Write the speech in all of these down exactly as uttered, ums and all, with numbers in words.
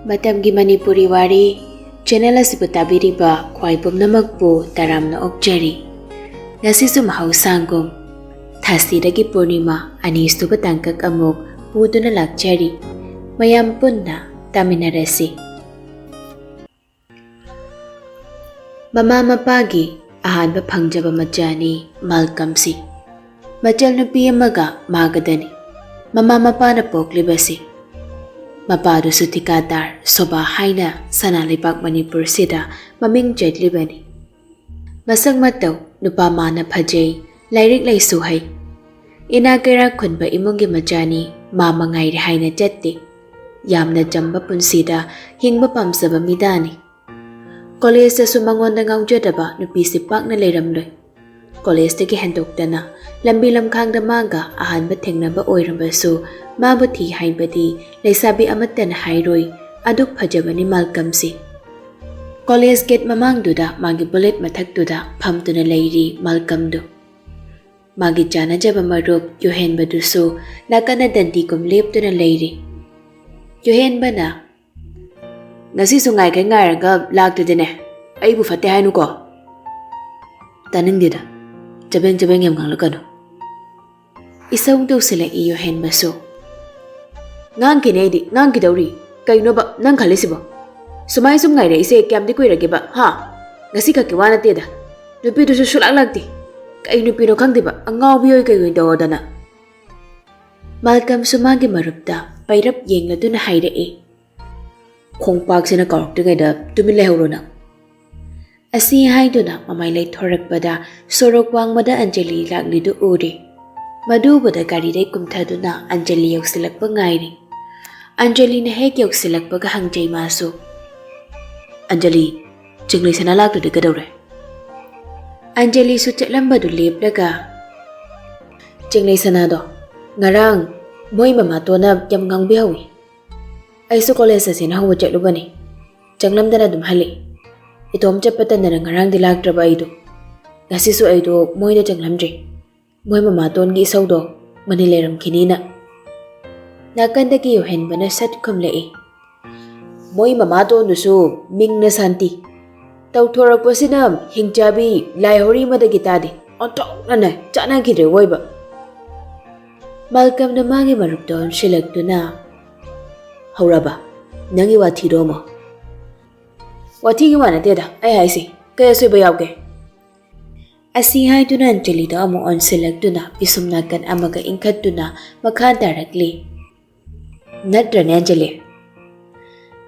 ꯃꯇꯝꯒꯤ ꯃꯅꯤꯄꯨꯔꯤ ꯋꯥꯔꯤ ꯆꯦꯅꯦꯜ ꯑꯁꯤꯕꯨ ꯇꯥꯕꯤꯔꯤꯕ ꯈ꯭ꯋꯥꯏ ꯄꯨꯝꯅꯃꯛꯄꯨ ꯇꯔꯥꯝꯅ ꯑꯣꯛꯆꯔꯤ꯫ ꯉꯁꯤꯁꯨ ꯃꯍꯧꯁꯥꯒꯨꯝ ꯊꯥꯁꯤꯗꯒꯤ ꯄꯨꯔꯅꯤꯃꯥ ꯑꯅꯤꯁꯨꯕ ꯇꯥꯡꯀꯛ ꯑꯃꯨꯛ ꯄꯨꯗꯨꯅ ꯂꯥꯛꯆꯔꯤ꯫ ꯃꯌꯥꯝ ꯄꯨꯟꯅ ꯇꯥꯃꯤꯟꯅꯔꯁꯤ꯫ ꯃꯃꯥ ꯃꯄꯥꯒꯤ ꯑꯍꯥꯟꯕ ꯐꯪꯖꯕ ꯃꯆꯥꯅꯤ ꯃꯥꯜꯀꯝꯁꯤ꯫ ꯃꯆꯜ ꯅꯨꯄꯤ ꯑꯃꯒ ꯃꯥꯒꯗꯅꯤ ꯃꯃꯥ ꯃꯄꯥꯅ ꯄꯣꯛꯂꯤꯕꯁꯤ꯫ ꯃꯄꯥꯗꯨꯁꯨ ꯊꯤꯀꯥꯗꯥꯔ ꯁꯣꯕꯥ ꯍꯥꯏꯅ ꯁꯅꯥ ꯂꯩꯕꯥꯛ ꯃꯅꯤꯄꯨꯔꯁꯤꯗ ꯃꯃꯤꯡ ꯆꯠꯂꯤꯕꯅꯤ꯫ ꯃꯁꯛ ꯃꯇꯧ ꯅꯨꯄꯥ ꯃꯥꯅ ꯐꯖꯩ, ꯂꯥꯏꯔꯤꯛ ꯂꯥꯏꯁꯨ ꯍꯩ꯫ ꯏꯅꯥ ꯀꯩꯔꯥꯛ ꯈꯨꯟꯕ ꯏꯃꯨꯡꯒꯤ ꯃꯆꯥꯅꯤ, ꯃꯥ ꯃꯉꯥꯏꯔꯦ ꯍꯥꯏꯅ ꯆꯠꯇꯦ꯫ ꯌꯥꯝꯅ ꯆꯝꯕ ꯄꯨꯟꯁꯤꯗ ꯍꯤꯡꯕ ꯄꯥꯝꯖꯕ ꯃꯤꯗꯥꯅꯤ꯫ ꯀꯣꯂꯦꯖꯇꯁꯨ ꯃꯉꯣꯟꯗ ꯉꯥꯎꯖꯗꯕ ꯅꯨꯄꯤꯁꯤ ꯄꯥꯛꯅ ꯂꯩꯔꯝꯂꯣꯏ꯫ ꯀꯣꯂꯦꯖꯇꯒꯤ ꯍꯦꯟꯗꯣꯛꯇꯅ ꯂꯝꯕꯤ ꯂꯝꯈꯥꯡꯗ ꯃꯥꯒ ꯑꯍꯥꯟꯕ ꯊꯦꯡꯅꯕ ꯑꯣꯏꯔꯕꯁꯨ, ꯃꯥꯕꯨ ꯊꯤ ꯍꯥꯏꯕꯗꯤ ꯂꯩꯁꯥꯕꯤ ꯑꯃꯠꯇꯅ ꯍꯥꯏꯔꯣꯏ, ꯑꯗꯨꯛ ꯐꯖꯕꯅꯤ ꯃꯥꯜꯀꯝꯁꯤ꯫ ꯀꯣꯂꯦꯖ ꯒꯦꯠ ꯃꯃꯥꯡꯗꯨꯗ ꯃꯥꯒꯤ ꯕꯨꯂꯦꯠ ꯃꯊꯛꯇꯨꯗ ꯐꯝꯗꯨꯅ ꯂꯩꯔꯤ ꯃꯥꯜꯀꯝꯗꯨ꯫ ꯃꯥꯒꯤ ꯆꯥꯟꯅꯖꯕ ꯃꯔꯨꯞ ꯌꯨꯍꯦꯟꯕꯗꯨꯁꯨ ꯅꯥꯀꯟꯗ ꯗꯟꯗꯤꯒꯨꯝ ꯂꯦꯞꯇꯨꯅ ꯂꯩꯔꯤ꯫ ꯌꯨꯍꯦꯟꯕꯅ, "ꯉꯁꯤꯁꯨ ꯉꯥꯏꯈꯩ ꯉꯥꯏꯔꯒ ꯂꯥꯛꯇ꯭ꯔꯗꯤꯅꯦ, ꯑꯩꯕꯨ ꯐꯠꯇꯦ ꯍꯥꯏꯅꯨꯀꯣ꯫ ꯇꯥꯅꯤꯡꯗꯦꯗ, ꯆꯕꯦꯡ ꯆꯕꯦꯡ ꯌꯥꯝ ꯉꯥꯡꯂꯛꯀꯅꯨ"꯫ ꯏꯁꯧ ꯇꯧꯁꯤꯜꯂꯛꯏ ꯌꯨꯍꯦꯟꯕꯁꯨ꯫ "ꯉꯥꯡꯈꯤꯅꯦ ꯑꯩꯗꯤ, ꯉꯥꯡꯈꯤꯗꯧꯔꯤ꯫ ꯀꯩꯅꯣꯕ ꯅꯪ ꯈꯜꯂꯤꯁꯤꯕꯣ? ꯁꯨꯃꯥꯏ ꯁꯨꯝ ꯉꯥꯏꯔꯛꯏꯁꯦ ꯀꯌꯥꯝꯗꯤ ꯀꯨꯏꯔꯒꯦꯕ, ꯍꯥ? ꯉꯁꯤ ꯈꯛꯀꯤ ꯋꯥ ꯅꯠꯇꯦꯗ꯫ ꯅꯨꯄꯤꯗꯨꯁꯨ ꯁꯨꯂꯥꯛ ꯂꯥꯛꯇꯦ꯫ ꯀꯩ ꯅꯨꯄꯤꯅꯣ ꯈꯪꯗꯦꯕ, ꯑꯉꯥꯎꯕꯤ ꯑꯣꯏ ꯀꯩ ꯑꯣꯏ ꯇꯧꯗꯅ"꯫ ꯃꯥꯜꯀꯝꯁꯨ ꯃꯥꯒꯤ ꯃꯔꯨꯞꯇ ꯄꯩꯔꯞ ꯌꯦꯡꯂꯗꯨꯅ ꯍꯥꯏꯔꯛꯏ, "ꯈꯣꯡꯄꯥꯛꯁꯤꯅ ꯀꯥꯎꯔꯛꯇ꯭ꯔꯤꯉꯩꯗ ꯇꯨꯃꯤꯟ ꯂꯩꯍꯧꯔꯣ ꯅꯪ"꯫ ꯑꯁꯤ ꯍꯥꯏꯗꯨꯅ ꯃꯃꯥꯏ ꯂꯩꯊꯣꯔꯛꯄꯗ ꯁꯣꯔꯣꯛ ꯋꯥꯡꯃꯗ ꯑꯟꯖꯂꯤ ꯂꯥꯛꯂꯤꯗꯨ ꯎꯔꯦ꯫ ꯃꯗꯨ ꯎꯕꯗ ꯒꯥꯔꯤꯗꯩ ꯀꯨꯝꯊꯗꯨꯅ ꯑꯟꯖꯂꯤ ꯌꯧꯁꯤꯜꯂꯛꯄ ꯉꯥꯏꯔꯤ꯫ ꯑꯟꯖꯂꯤꯅ ꯍꯦꯛ ꯌꯧꯁꯤꯜꯂꯛꯄꯒ ꯍꯪꯖꯩ ꯃꯥꯁꯨ, "ꯑꯟꯖꯂꯤ, ꯆꯤꯡꯂꯩ ꯁꯅꯥ ꯂꯥꯛꯇ꯭ꯔꯗꯤ ꯀꯩꯗꯧꯔꯦ?" ꯑꯟꯖꯂꯤꯁꯨ ꯆꯠꯂꯝꯕꯗꯨ ꯂꯦꯞꯂꯒ, "ꯆꯤꯡꯂꯩ ꯁꯅꯥꯗꯣ ꯉꯔꯥꯡ ꯃꯣꯏ ꯃꯃꯥꯇꯣꯟꯅ ꯌꯥꯝ ꯉꯥꯡꯕꯤꯍꯧꯋꯤ꯫ ꯑꯩꯁꯨ ꯀꯣꯂꯦꯖ ꯆꯠꯁꯦꯅ ꯍꯧꯕ ꯆꯠꯂꯨꯕꯅꯤ, ꯆꯪꯂꯝꯗꯅ ꯑꯗꯨꯝ ꯍꯜꯂꯛꯏ꯫ ꯏꯇꯣꯝ ꯆꯠꯄ ꯇꯟꯗꯅ ꯉꯔꯥꯡꯗꯤ ꯂꯥꯛꯇ꯭ꯔꯕ ꯑꯩꯗꯣ꯫ ꯉꯁꯤꯁꯨ ꯑꯩꯗꯣ ꯃꯣꯏꯗ ꯆꯪꯂꯝꯗ꯭ꯔꯦ꯫ ꯃꯣꯏ ꯃꯃꯥꯇꯣꯟꯒꯤ ꯏꯁꯧꯗꯣ ꯃꯅꯤꯜ ꯂꯩꯔꯝꯈꯤꯅꯤꯅ"꯫ ꯅꯥꯀꯟꯗꯒꯤ ꯌꯨꯍꯦꯟꯕꯅ ꯁꯠ ꯈꯨꯝꯂꯛꯏ, ꯃꯣꯏ ꯃꯃꯥꯇꯣꯟꯗꯨꯁꯨ ꯃꯤꯡꯅ ꯁꯥꯟꯇꯤ꯫ ꯇꯧꯊꯣꯔꯛꯄꯁꯤꯅ ꯍꯤꯡꯆꯥꯕꯤ ꯂꯥꯏꯍꯧꯔꯤ ꯑꯃꯗꯒꯤ ꯇꯥꯗꯦ꯫ ꯑꯣꯟꯊꯣꯛꯅꯅꯦ ꯆꯥꯟꯅꯈꯤꯗ꯭ꯔꯦ ꯑꯣꯏꯕ꯫ ꯃꯥꯜꯀꯝꯅ ꯃꯥꯒꯤ ꯃꯔꯨꯞꯇ ꯑꯣꯟꯁꯤꯜꯂꯛꯇꯨꯅ, "ꯍꯧꯔꯕ? ꯅꯪꯒꯤ ꯋꯥꯊꯤꯗꯣ ꯑꯃꯨꯛ?" "ꯋꯥꯊꯤꯒꯤ ꯋꯥ ꯅꯠꯇꯦꯗ ꯑꯩ ꯍꯥꯏꯁꯦ꯫ ꯀꯩ ꯑꯁꯣꯏꯕ ꯌꯥꯎꯒꯦ?" ꯑꯁꯤ ꯍꯥꯏꯗꯨꯅ ꯑꯟꯖꯂꯤꯗ ꯑꯃꯨꯛ ꯑꯣꯟꯁꯤꯜꯂꯛꯇꯨꯅ ꯄꯤꯁꯨꯝ ꯅꯥꯀꯟ ꯑꯃꯒ ꯏꯟꯈꯠꯇꯨꯅ ꯃꯈꯥ ꯇꯥꯔꯛꯂꯤ꯫ "ꯅꯠꯇ꯭ꯔꯅꯦ ꯑꯟꯖꯂꯤ?"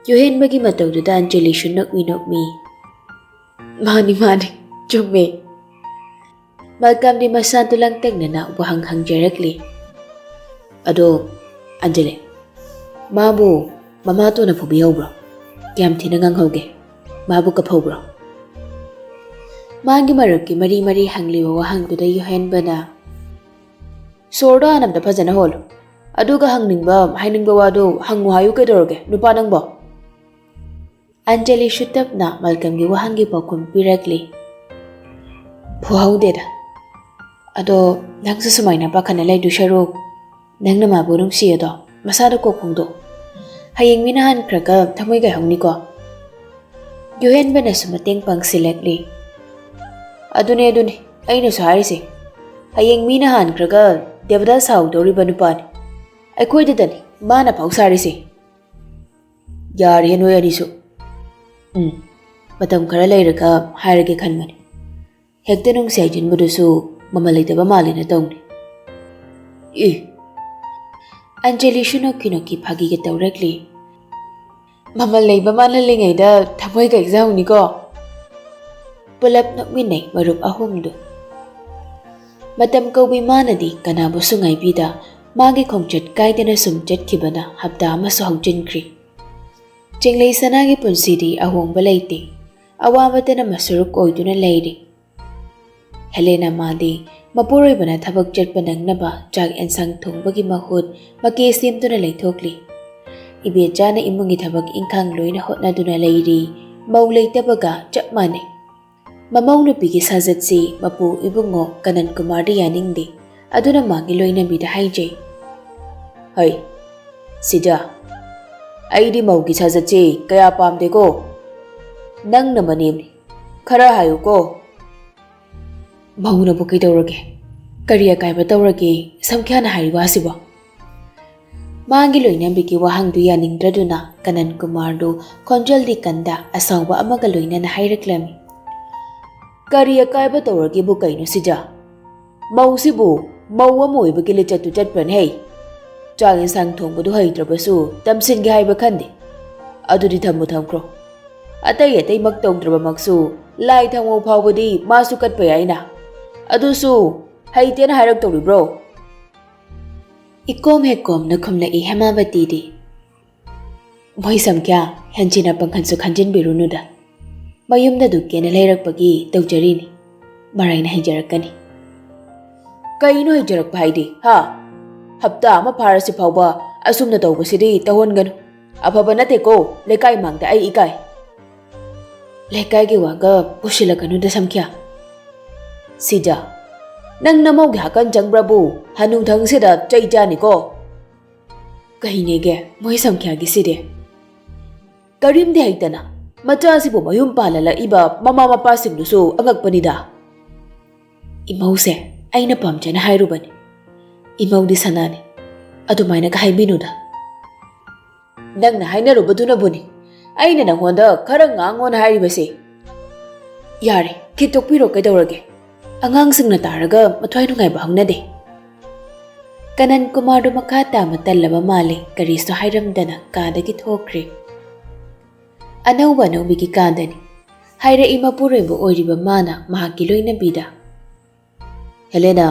ꯌꯨꯍꯦꯟꯕꯒꯤ ꯃꯇꯧꯗꯨꯗ ꯑꯟꯖꯂꯤꯁꯨ ꯅꯣꯛꯃꯤ ꯅꯣꯛꯃꯤ, "ꯃꯥꯅꯤ, ꯃꯥꯅꯤ, ꯆꯨꯝꯃꯦ꯫" ꯃꯥꯜꯀꯝꯗꯤ ꯃꯁꯥꯗꯨ ꯂꯥꯡꯇꯛꯅꯅ ꯋꯥꯍꯪ ꯍꯪꯖꯔꯛꯂꯤ꯫ "ꯑꯗꯣ ꯑꯟꯖꯂꯤ, ꯃꯥꯕꯨ ꯃꯃꯥꯇꯣꯟꯅ ꯐꯨꯕꯤꯍꯧꯕ꯭ꯔꯣ? ꯀꯌꯥꯝ ꯊꯤꯅ ꯉꯥꯡꯍꯧꯒꯦ? ꯃꯥꯕꯨ ꯀꯞꯍꯧꯕ꯭ꯔꯣ?" ꯃꯥꯒꯤ ꯃꯔꯨꯞꯀꯤ ꯃꯔꯤ ꯃꯔꯤ ꯍꯪꯂꯤꯕ ꯋꯥꯍꯪꯗꯨꯗ ꯌꯨꯍꯦꯟꯕꯅ, "ꯁꯣꯔꯗꯣ ꯍꯥꯟꯅ ꯑꯝꯇ ꯐꯖꯅ ꯍꯣꯜꯂꯨ꯫ ꯑꯗꯨꯒ ꯍꯪꯅꯤꯡꯕ, ꯍꯥꯏꯅꯤꯡꯕ ꯋꯥꯗꯨ ꯍꯪꯉꯨ ꯍꯥꯏꯌꯨ ꯀꯩꯗꯧꯔꯒꯦ, ꯅꯨꯄꯥ ꯅꯪꯕꯣ?" ꯑꯟꯖꯂꯤꯁꯨ ꯇꯞꯅ ꯃꯥꯜꯀꯝꯒꯤ ꯋꯥꯍꯪꯒꯤ ꯄꯥꯎꯈꯨꯝ ꯄꯤꯔꯛꯂꯤ꯫ "ꯐꯨꯍꯧꯗꯦꯗ꯫ ꯑꯗꯣ ꯅꯪꯁꯨ ꯁꯨꯃꯥꯏꯅ ꯄꯥꯈꯠꯅ ꯂꯩꯗꯣꯏ ꯁꯔꯨꯛ, ꯅꯪꯅ ꯃꯥꯕꯨ ꯅꯨꯡꯁꯤ ꯑꯗꯣ ꯃꯁꯥꯗ ꯀꯣꯛ ꯐꯣꯡꯗꯣꯛ꯫ ꯍꯌꯦꯡ ꯃꯤꯅ ꯍꯥꯟꯈ꯭ꯔꯒ ꯊꯃꯣꯏ ꯀꯥꯏꯍꯧꯅꯤꯀꯣ꯫" ꯌꯨꯍꯦꯟꯕꯅꯁꯨ ꯃꯇꯦꯡ ꯄꯥꯡꯁꯤꯜꯂꯛꯂꯤ꯫ "ꯑꯗꯨꯅꯦ, ꯑꯗꯨꯅꯦ ꯑꯩꯅꯁꯨ ꯍꯥꯏꯔꯤꯁꯦ꯫ ꯍꯌꯦꯡ ꯃꯤꯅ ꯍꯥꯟꯈ꯭ꯔꯒ ꯗꯦꯕꯗꯥ ꯁꯥꯎꯗꯧꯔꯤꯕ ꯅꯨꯄꯥꯅꯤ꯫ ꯑꯩꯈꯣꯏꯗꯗꯅꯤ ꯃꯥꯅ ꯐꯥꯎ ꯁꯥꯔꯤꯁꯦ꯫" "ꯌꯥꯔꯦ ꯅꯣꯏ ꯑꯅꯤꯁꯨ꯫ ꯎꯝ, ꯃꯇꯝ ꯈꯔ ꯂꯩꯔꯒ ꯍꯥꯏꯔꯒꯦ ꯈꯟꯕꯅꯤ꯫ ꯍꯦꯛꯇ ꯅꯨꯡꯁꯤ ꯍꯥꯏꯖꯤꯟꯕꯗꯨꯁꯨ ꯃꯃꯜ ꯂꯩꯇꯕ ꯃꯥꯜꯂꯦꯅ ꯇꯧꯅꯤ꯫" "ꯑꯦ!" ꯑꯟꯖꯂꯤꯁꯨ ꯅꯣꯛꯀꯤ ꯅꯣꯛꯀꯤ ꯐꯥꯒꯤꯒ ꯇꯧꯔꯛꯂꯤ꯫ "ꯃꯃꯜ ꯂꯩꯕ ꯃꯥꯜꯍꯜꯂꯤꯉꯩꯗ ꯊꯃꯣꯏ ꯀꯥꯏꯖꯍꯧꯅꯤꯀꯣ꯫" ꯄꯨꯂꯞ ꯅꯣꯛꯃꯤꯟꯅꯩ ꯃꯔꯨꯞ ꯑꯍꯨꯝꯗꯨ꯫ ꯃꯇꯝ ꯀꯧꯕꯤ ꯃꯥꯅꯗꯤ ꯀꯅꯥꯕꯨꯁꯨ ꯉꯥꯏꯕꯤꯗ ꯃꯥꯒꯤ ꯈꯣꯡꯆꯠ ꯀꯥꯏꯗꯅ ꯁꯨꯝ ꯆꯠꯈꯤꯕꯅ ꯍꯞꯇꯥ ꯑꯃꯁꯨ ꯍꯧꯖꯤꯟꯈ꯭ꯔꯤ꯫ ꯆꯤꯡꯂꯩ ꯁꯅꯥꯒꯤ ꯄꯨꯟꯁꯤꯗꯤ ꯑꯍꯣꯡꯕ ꯂꯩꯇꯦ꯫ ꯑꯋꯥꯕꯇꯅ ꯃꯁꯔꯨꯛ ꯑꯣꯏꯗꯨꯅ ꯂꯩꯔꯤ꯫ ꯍꯦꯂꯦꯅꯥ ꯃꯥꯗꯤ ꯃꯄꯨꯔꯣꯏꯕꯅ ꯊꯕꯛ ꯆꯠꯄ ꯅꯪꯅꯕ ꯆꯥꯛ ꯑꯦꯟꯁꯥꯡ ꯊꯣꯡꯕꯒꯤ ꯃꯍꯨꯠ ꯃꯀꯦ ꯁꯦꯝꯗꯨꯅ ꯂꯩꯊꯣꯛꯂꯤ꯫ ꯏꯕꯦꯆꯥꯅ ꯏꯃꯨꯡꯒꯤ ꯊꯕꯛ ꯏꯪꯈꯥꯡ ꯂꯣꯏꯅ ꯍꯣꯠꯅꯗꯨꯅ ꯂꯩꯔꯤ꯫ ꯃꯧ ꯂꯩꯇꯕꯒ ꯆꯞ ꯃꯥꯟꯅꯩ꯫ ꯃꯃꯧ ꯅꯨꯄꯤꯒꯤ ꯁꯥꯖꯠꯁꯤ ꯃꯄꯨ ꯏꯕꯨꯡꯉꯣ ꯀꯅꯟ ꯀꯨꯃꯥꯔꯗꯤ ꯌꯥꯅꯤꯡꯗꯦ꯫ ꯑꯗꯨꯅ ꯃꯥꯒꯤ ꯂꯣꯏꯅꯕꯤꯗ ꯍꯥꯏꯖꯩ, "ꯍꯩ, ꯁꯤꯗ, ꯑꯩꯗꯤ ꯃꯧꯒꯤ ꯁꯥꯖꯠꯁꯦ ꯀꯌꯥ ꯄꯥꯝꯗꯦꯀꯣ꯫ ꯅꯪꯅ ꯃꯅꯦꯝꯅꯤ, ꯈꯔ ꯍꯥꯏꯌꯨꯀꯣ꯫ ꯃꯧꯅꯕꯨ ꯀꯩꯗꯧꯔꯒꯦ? ꯀꯔꯤ ꯑꯀꯥꯏꯕ ꯇꯧꯔꯒꯦ ꯁꯝꯈ꯭ꯌꯥꯅ ꯍꯥꯏꯔꯤ ꯋꯥꯁꯤꯕꯣ? ꯃꯥꯒꯤ ꯂꯣꯏꯅꯕꯤꯒꯤ ꯋꯥꯍꯪꯗꯨ ꯌꯥꯅꯤꯡꯗ꯭ꯔꯗꯨꯅ ꯀꯅꯟ ꯀꯨꯃꯥꯔꯗꯨ ꯈꯣꯟꯖꯦꯜꯗꯤ ꯀꯟꯗ ꯑꯁꯥꯎꯕ ꯑꯃꯒ ꯂꯣꯏꯅꯅ ꯍꯥꯏꯔꯛꯂꯝꯃꯤ꯫ ꯀꯔꯤ ꯑꯀꯥꯏꯕ ꯇꯧꯔꯒꯦꯕꯨ ꯀꯩꯅꯣ ꯁꯤꯖ? ꯃꯧꯁꯤꯕꯨ ꯃꯧ ꯑꯃ ꯑꯣꯏꯕꯒꯤ ꯂꯤꯆꯠꯇꯨ ꯆꯠꯄ꯭ꯔꯅꯦ ꯍꯩ? ꯆꯥꯛ ꯌꯦꯟꯁꯥꯡ ꯊꯣꯡꯕꯗꯨ ꯍꯩꯇ꯭ꯔꯕꯁꯨ ꯇꯝꯁꯤꯟꯒꯦ ꯍꯥꯏꯕ ꯈꯟꯗꯦ꯫ ꯑꯗꯨꯗꯤ ꯊꯝꯃꯨ ꯊꯝꯈ꯭ꯔꯣ꯫ ꯑꯇꯩ ꯑꯇꯩꯃꯛ ꯇꯧꯗ꯭ꯔꯕꯃꯛꯁꯨ ꯂꯥꯏ ꯊꯥꯎꯃꯧ ꯐꯥꯎꯕꯗꯤ ꯃꯥꯁꯨ ꯀꯠꯄ ꯌꯥꯏꯅ꯫ ꯑꯗꯨꯁꯨ ꯍꯩꯇꯦꯅ ꯍꯥꯏꯔꯛꯇꯧꯔꯤꯕ꯭ꯔꯣ? ꯏꯀꯣꯝ ꯍꯦꯛ ꯀꯣꯝꯅ ꯈꯨꯝꯂꯛꯏ ꯍꯦꯃꯥꯕꯇꯤꯗꯤ꯫ ꯃꯣꯏ ꯁꯝꯈ꯭ꯌꯥ, ꯍꯦꯟꯖꯤꯟꯅ ꯄꯪꯈꯟꯁꯨ ꯈꯟꯖꯤꯟꯕꯤꯔꯨꯅꯨꯗ꯫ ꯃꯌꯨꯝꯗ ꯗꯨꯀꯦꯅ ꯂꯩꯔꯛꯄꯒꯤ ꯇꯧꯖꯔꯤꯅꯤ꯫ ꯃꯔꯥꯏꯅ ꯍꯩꯖꯔꯛꯀꯅꯤ꯫ ꯀꯩꯅꯣ ꯍꯩꯖꯔꯛꯄ ꯍꯥꯏꯗꯤ, ꯍꯥ? ꯍꯞꯇꯥ ꯑꯃ ꯐꯥꯔꯁꯤ ꯐꯥꯎꯕ ꯑꯁꯨꯝꯅ ꯇꯧꯕꯁꯤꯗꯤ ꯇꯧꯍꯟꯒꯅꯨ꯫ ꯑꯐꯕ ꯅꯠꯇꯦꯀꯣ, ꯂꯩꯀꯥꯏ ꯃꯥꯡꯗ ꯑꯩ ꯏꯀꯥꯏ꯫ ꯂꯩꯀꯥꯏꯒꯤ ꯋꯥꯒ ꯄꯨꯁꯤꯜꯂꯛꯀꯅꯨꯗ ꯁꯝꯈ꯭ꯌꯥ꯫ ꯁꯤꯖ, ꯅꯪ ꯅꯃꯧꯒꯤ ꯍꯥꯀꯟ ꯆꯪꯕ꯭ꯔꯕꯨ ꯍꯅꯨꯊꯪꯁꯤꯗ ꯆꯩ ꯆꯥꯅꯤꯀꯣ꯫ ꯀꯩꯅꯦꯒꯦ ꯃꯣꯏ ꯁꯝꯈ꯭ꯌꯥꯒꯤꯁꯤꯗꯤ? ꯀꯔꯤꯝꯗꯤ ꯍꯩꯇꯅ ꯃꯆꯥꯁꯤꯕꯨ ꯃꯌꯨꯝ ꯄꯥꯜꯍꯜꯂꯛꯏꯕ ꯃꯃꯥ ꯃꯄꯥꯁꯤꯡꯗꯨꯁꯨ ꯑꯉꯛꯄꯅꯤꯗ꯫ ꯏꯃꯧꯁꯦ ꯑꯩꯅ ꯄꯥꯝꯖꯅ ꯍꯥꯏꯔꯨꯕꯅꯤ꯫ ꯏꯃꯧꯗꯤ ꯁꯅꯥꯅꯤ꯫ ꯑꯗꯨꯃꯥꯏꯅꯒ ꯍꯥꯏꯕꯤꯅꯨꯗ꯫ ꯅꯪꯅ ꯍꯥꯏꯅꯔꯨꯕꯗꯨꯅꯕꯨꯅꯤ ꯑꯩꯅ ꯅꯪꯉꯣꯟꯗ ꯈꯔ ꯉꯥꯡꯉꯣꯅ ꯍꯥꯏꯔꯤꯕꯁꯦ꯫ ꯌꯥꯔꯦ, ꯈꯤꯠ ꯇꯣꯛꯄꯤꯔꯣ ꯀꯩꯗꯧꯔꯒꯦ? ꯑꯉꯥꯡꯁꯤꯡꯅ ꯇꯥꯔꯒ ꯃꯊ꯭ꯋꯥꯏ ꯅꯨꯡꯉꯥꯏꯕ ꯍꯧꯅꯗꯦ꯫ ꯀꯅꯟ ꯀꯨꯃꯥꯔꯗꯨ ꯃꯈꯥ ꯇꯥꯃ ꯇꯜꯂꯕ ꯃꯥꯜꯂꯦ, ꯀꯔꯤꯁꯨ ꯍꯥꯏꯔꯝꯗꯅ ꯀꯥꯗꯒꯤ ꯊꯣꯛꯈ꯭ꯔꯦ꯫ ꯑꯅꯧꯕ ꯑꯅꯧꯕꯤꯒꯤ ꯀꯥꯗꯅꯤ꯫ ꯍꯥꯏꯔꯛꯏ ꯃꯄꯨꯔꯣꯏꯕ ꯑꯣꯏꯔꯤꯕ ꯃꯥꯅ ꯃꯍꯥꯛꯀꯤ ꯂꯣꯏꯅꯕꯤꯗ꯫ ꯍꯦꯂꯦꯅꯥ,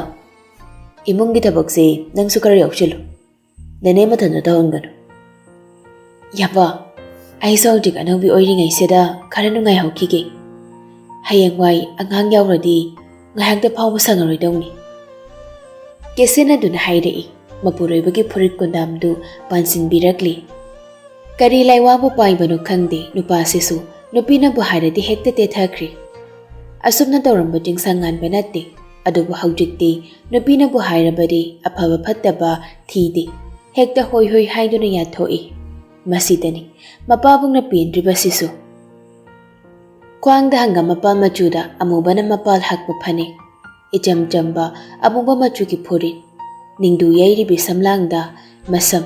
ꯏꯃꯨꯡꯒꯤ ꯊꯕꯛꯁꯦ ꯅꯪꯁꯨ ꯈꯔ ꯌꯥꯎꯁꯤꯜꯂꯨ꯫ ꯅꯦꯅꯦ ꯃꯊꯟꯇ ꯇꯧꯍꯟꯒꯅꯨ꯫ ꯌꯥꯕ, ꯑꯩꯁꯨ ꯍꯧꯖꯤꯛ ꯑꯅꯧꯕꯤ ꯑꯣꯏꯔꯤꯉꯩꯁꯤꯗ ꯈꯔ ꯅꯨꯡꯉꯥꯏꯍꯧꯈꯤꯒꯦ꯫ ꯍꯌꯦꯡꯋꯥꯏ ꯑꯉꯥꯡ ꯌꯥꯎꯔꯗꯤ ꯉꯥꯏꯍꯥꯛꯇ ꯐꯥꯎꯕ ꯁꯪꯉꯔꯣꯏꯗꯧꯅꯤ꯫ ꯀꯦꯁꯦꯅꯗꯨꯅ ꯍꯥꯏꯔꯛꯏ꯫ ꯃꯄꯨꯔꯣꯏꯕꯒꯤ ꯐꯨꯔꯤꯠ ꯀꯨꯟꯗꯥꯝꯗꯨ ꯄꯥꯟꯁꯤꯟꯕꯤꯔꯛꯂꯤ꯫ ꯀꯔꯤ ꯂꯥꯏꯋꯥꯕꯨ ꯄꯥꯏꯕꯅꯣ ꯈꯪꯗꯦ, ꯅꯨꯄꯥꯁꯤꯁꯨ ꯅꯨꯄꯤꯅꯕꯨ ꯍꯥꯏꯔꯗꯤ ꯍꯦꯛꯇ ꯇꯦꯊꯈ꯭ꯔꯦ꯫ ꯑꯁꯨꯝꯅ ꯇꯧꯔꯝꯕ ꯆꯤꯡꯁꯪ ꯉꯥꯟꯕ ꯅꯠꯇꯦ, ꯑꯗꯨꯕꯨ ꯍꯧꯖꯤꯛꯇꯤ ꯅꯨꯄꯤꯅꯕꯨ ꯍꯥꯏꯔꯕꯗꯤ ꯑꯐꯕ ꯐꯠꯇꯕ ꯊꯤꯗꯦ, ꯍꯦꯛꯇ ꯍꯣꯏ ꯍꯣꯏ ꯍꯥꯏꯗꯨꯅ ꯌꯥꯊꯣꯛꯏ꯫ ꯃꯁꯤꯗꯅꯤ ꯃꯄꯥꯕꯨꯡꯅ ꯄꯦꯟꯗ꯭ꯔꯤꯕꯁꯤꯁꯨ꯫ ꯈ꯭ꯋꯥꯡꯗ ꯍꯪꯒꯥꯝ ꯃꯄꯥꯜ ꯃꯆꯨꯗ ꯑꯃꯨꯕꯅ ꯃꯄꯥꯜ ꯍꯛꯄ ꯐꯅꯦꯛ, ꯏꯆꯝ ꯆꯝꯕ ꯑꯃꯨꯕ ꯃꯆꯨꯒꯤ ꯐꯨꯔꯤꯠ, ꯅꯤꯡꯗꯨ ꯌꯩꯔꯤꯕꯤ ꯁꯝꯂꯥꯡꯗ ꯃꯁꯝ,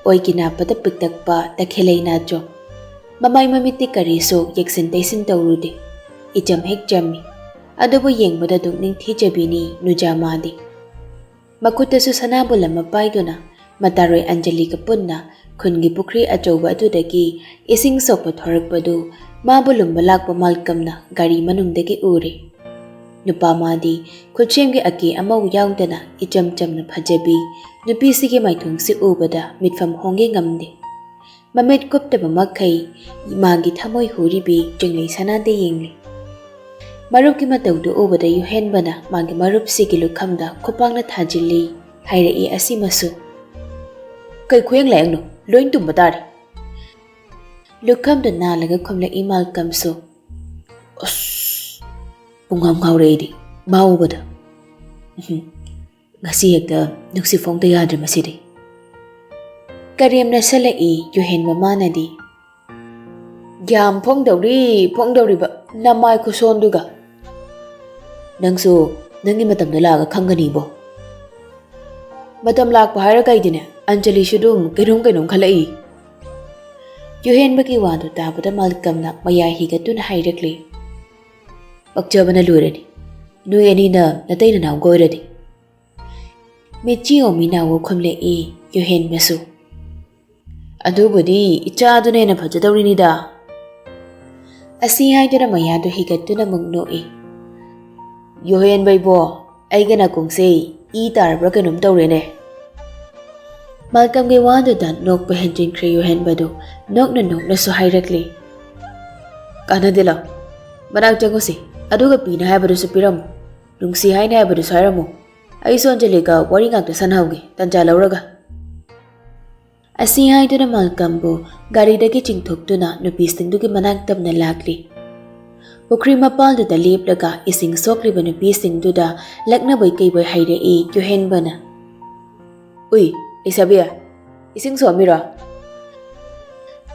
ꯑꯣꯏꯒꯤ ꯅꯥꯞꯄꯗ ꯄꯤꯛꯇꯛꯄ ꯇꯈꯦꯂꯩ ꯅꯥꯆꯣꯝ꯫ ꯃꯃꯥꯏ ꯃꯃꯤꯠꯇꯤ ꯀꯔꯤꯁꯨ ꯌꯦꯛꯁꯤꯟ ꯇꯩꯁꯤꯟ ꯇꯧꯔꯨꯗꯦ꯫ ꯏꯆꯝ ꯍꯦꯛ ꯆꯝꯃꯤ꯫ ꯑꯗꯨꯕꯨ ꯌꯦꯡꯕꯗ ꯑꯗꯨꯛ ꯅꯤꯡꯊꯤꯖꯕꯤꯅꯤ ꯅꯨꯖꯥ ꯃꯥꯗꯤ꯫ ꯃꯈꯨꯠꯇꯁꯨ ꯁꯅꯥꯕꯨꯜ ꯑꯃ ꯄꯥꯏꯗꯨꯅ ꯃꯇꯥꯔꯣꯏ ꯑꯟꯖꯂꯤꯒ ꯄꯨꯟꯅ ꯈꯨꯟꯒꯤ ꯄꯨꯈ꯭ꯔꯤ ꯑꯆꯧꯕ ꯑꯗꯨꯗꯒꯤ ꯏꯁꯤꯡ ꯁꯣꯛꯄ ꯊꯣꯔꯛꯄꯗꯨ ꯃꯥꯕꯨ ꯂꯨꯝꯕ ꯂꯥꯛꯄ ꯃꯥꯜꯀꯝꯅ ꯒꯥꯔꯤ ꯃꯅꯨꯡꯗꯒꯤ ꯎꯔꯦ꯫ ꯅꯨꯄꯥ ꯃꯥꯗꯤ ꯈꯨꯠꯁꯦꯝꯒꯤ ꯑꯀꯦ ꯑꯃꯧ ꯌꯥꯎꯗꯅ ꯏꯆꯝ ꯆꯝꯅ ꯐꯖꯕꯤ ꯅꯨꯄꯤꯁꯤꯒꯤ ꯃꯥꯏꯊꯣꯡꯁꯤ ꯎꯕꯗ ꯃꯤꯠꯐꯝ ꯍꯣꯡꯒꯦ ꯉꯝꯗꯦ꯫ ꯃꯃꯤꯠ ꯀꯨꯞꯇꯕ ꯃꯈꯩ ꯃꯥꯒꯤ ꯊꯃꯣꯏ ꯍꯨꯔꯤꯕꯤ ꯆꯤꯡꯂꯩ ꯁꯅꯥꯗ ꯌꯦꯡꯂꯤ꯫ ꯃꯔꯨꯞꯀꯤ ꯃꯇꯧꯗꯨ ꯎꯕꯗ ꯌꯨꯍꯦꯟꯕꯅ ꯃꯥꯒꯤ ꯃꯔꯨꯞꯁꯤꯒꯤ ꯂꯨꯈꯝꯗ ꯈꯨꯄꯥꯛꯅ ꯊꯥꯖꯤꯜꯂꯤ꯫ ꯍꯥꯏꯔꯛꯏ ꯑꯁꯤꯃꯁꯨ꯫ "ꯀꯩ ꯈꯨꯌꯦꯡ ꯂꯥꯌꯦꯡꯅꯣ? ꯂꯣꯏ ꯇꯨꯝꯕ ꯇꯥꯔꯦ꯫" ꯂꯨꯈꯝꯗꯨ ꯅꯥꯜꯂꯒ ꯈꯨꯝꯂꯛꯏ ꯃꯥꯜꯀꯝꯁꯨ꯫ "ꯑꯁ, ꯄꯨꯡꯉꯥꯎ ꯉꯥꯎꯔꯦ ꯑꯩꯗꯤ ꯃꯥ ꯎꯕꯗ꯫ ꯎꯝ, ꯉꯁꯤ ꯍꯦꯛꯇ ꯅꯨꯡꯁꯤ ꯐꯣꯡꯗ ꯌꯥꯗ꯭ꯔꯦ ꯃꯁꯤꯗꯤ꯫" ꯀꯔꯦꯝꯅ ꯁꯜꯂꯛꯏ ꯌꯨꯍꯦꯟꯕ ꯃꯥꯅꯗꯤ꯫ "ꯒ꯭ꯌꯥꯟ ꯐꯣꯡꯗꯧꯔꯤ, ꯐꯣꯡꯗꯧꯔꯤꯕ ꯅꯃꯥꯏ ꯈꯨꯁꯣꯟꯗꯨꯒ꯫ ꯅꯪꯁꯨ ꯅꯪꯒꯤ ꯃꯇꯝꯗ ꯂꯥꯛꯑꯒ ꯈꯪꯒꯅꯤꯕꯣ꯫" "ꯃꯇꯝ ꯂꯥꯛꯄ ꯍꯥꯏꯔ ꯀꯩꯗꯤꯅꯦ, ꯑꯟꯖꯂꯤꯁꯨ ꯑꯗꯨꯝ ꯀꯩꯅꯣꯝ ꯀꯩꯅꯣꯝ ꯈꯜꯂꯛꯏ꯫" ꯌꯨꯍꯦꯟꯕꯒꯤ ꯋꯥꯗꯨ ꯇꯥꯕꯗ ꯃꯥꯜꯀꯝꯅ ꯃꯌꯥꯏ ꯍꯤꯒꯠꯇꯨꯅ ꯍꯥꯏꯔꯛꯂꯤ꯫ "ꯄꯛꯆꯕꯅ ꯂꯣꯏꯔꯅꯤ, ꯅꯣꯏ ꯑꯅꯤꯅ ꯅꯇꯩ ꯅꯅꯥꯎꯒ ꯑꯣꯏꯔꯗꯤ꯫" ꯃꯤꯠꯆꯤ ꯑꯣꯃꯤ ꯅꯥꯎ ꯈꯨꯝꯂꯛꯏ ꯌꯨꯍꯦꯟꯕꯁꯨ꯫ "ꯑꯗꯨꯕꯨꯗꯤ ꯏꯆꯥꯗꯨꯅ ꯍꯦꯟꯅ ꯐꯖꯗꯧꯔꯤꯅꯤꯗ꯫" ꯑꯁꯤ ꯍꯥꯏꯗꯨꯅ ꯃꯌꯥꯗꯨ ꯍꯤꯒꯠꯇꯨꯅ ꯑꯃꯨꯛ ꯅꯣꯛꯏ꯫ "ꯌꯨꯍꯦꯟꯕ ꯏꯕꯣ, ꯑꯩꯒ ꯅꯥꯀꯣꯡꯁꯦ ꯏ ꯇꯥꯔꯕ꯭ꯔꯥ ꯀꯩꯅꯣꯝ ꯇꯧꯔꯦꯅꯦ꯫" ꯃꯥꯜꯀꯝꯒꯤ ꯋꯥꯗꯨꯗ ꯅꯣꯛꯄ ꯍꯦꯟꯖꯤꯟꯈ꯭ꯔꯦ ꯌꯨꯍꯦꯟꯕꯗꯨ ꯅꯣꯛꯅ ꯅꯣꯛꯅꯁꯨ ꯍꯥꯏꯔꯛꯂꯤ꯫ "ꯀꯥꯟꯅꯗꯦ, ꯂꯥꯎ, ꯃꯅꯥꯛ ꯆꯪꯉꯨꯁꯤ, ꯑꯗꯨꯒ ꯄꯤꯅꯤ ꯍꯥꯏꯕꯗꯨꯁꯨ ꯄꯤꯔꯝꯃꯨ, ꯅꯨꯡꯁꯤ ꯍꯥꯏꯅꯤ ꯍꯥꯏꯕꯗꯨꯁꯨ ꯍꯥꯏꯔꯝꯃꯨ꯫ ꯑꯩꯁꯨ ꯑꯟꯖꯂꯤꯒ ꯋꯥꯔꯤ ꯉꯥꯛꯇ ꯁꯥꯟꯅꯍꯧꯒꯦ, ꯇꯟꯖꯥ ꯂꯧꯔꯒ꯫" ꯑꯁꯤ ꯍꯥꯏꯗꯨꯅ ꯃꯥꯜꯀꯝꯕꯨ ꯒꯥꯔꯤꯗꯒꯤ ꯆꯤꯡꯊꯣꯛꯇꯨꯅ ꯅꯨꯄꯤꯁꯤꯡꯗꯨꯒꯤ ꯃꯅꯥꯛ ꯇꯝꯅ ꯂꯥꯛꯂꯤ꯫ ꯄꯨꯈ꯭ꯔꯤ ꯃꯄꯥꯜꯗꯨꯗ ꯂꯦꯞꯂꯒ ꯏꯁꯤꯡ ꯁꯣꯛꯂꯤꯕ ꯅꯨꯄꯤꯁꯤꯡꯗꯨꯗ ꯂꯛꯅꯕꯣꯏ ꯀꯩꯕꯣꯏ ꯍꯥꯏꯔꯛꯏ ꯌꯨꯍꯦꯟꯕꯅ꯫ "ꯎꯏ, ꯂꯩꯁꯥꯕꯤ, ꯏꯁꯤꯡ ꯁꯣꯛꯑꯝꯃꯤꯔꯣ?"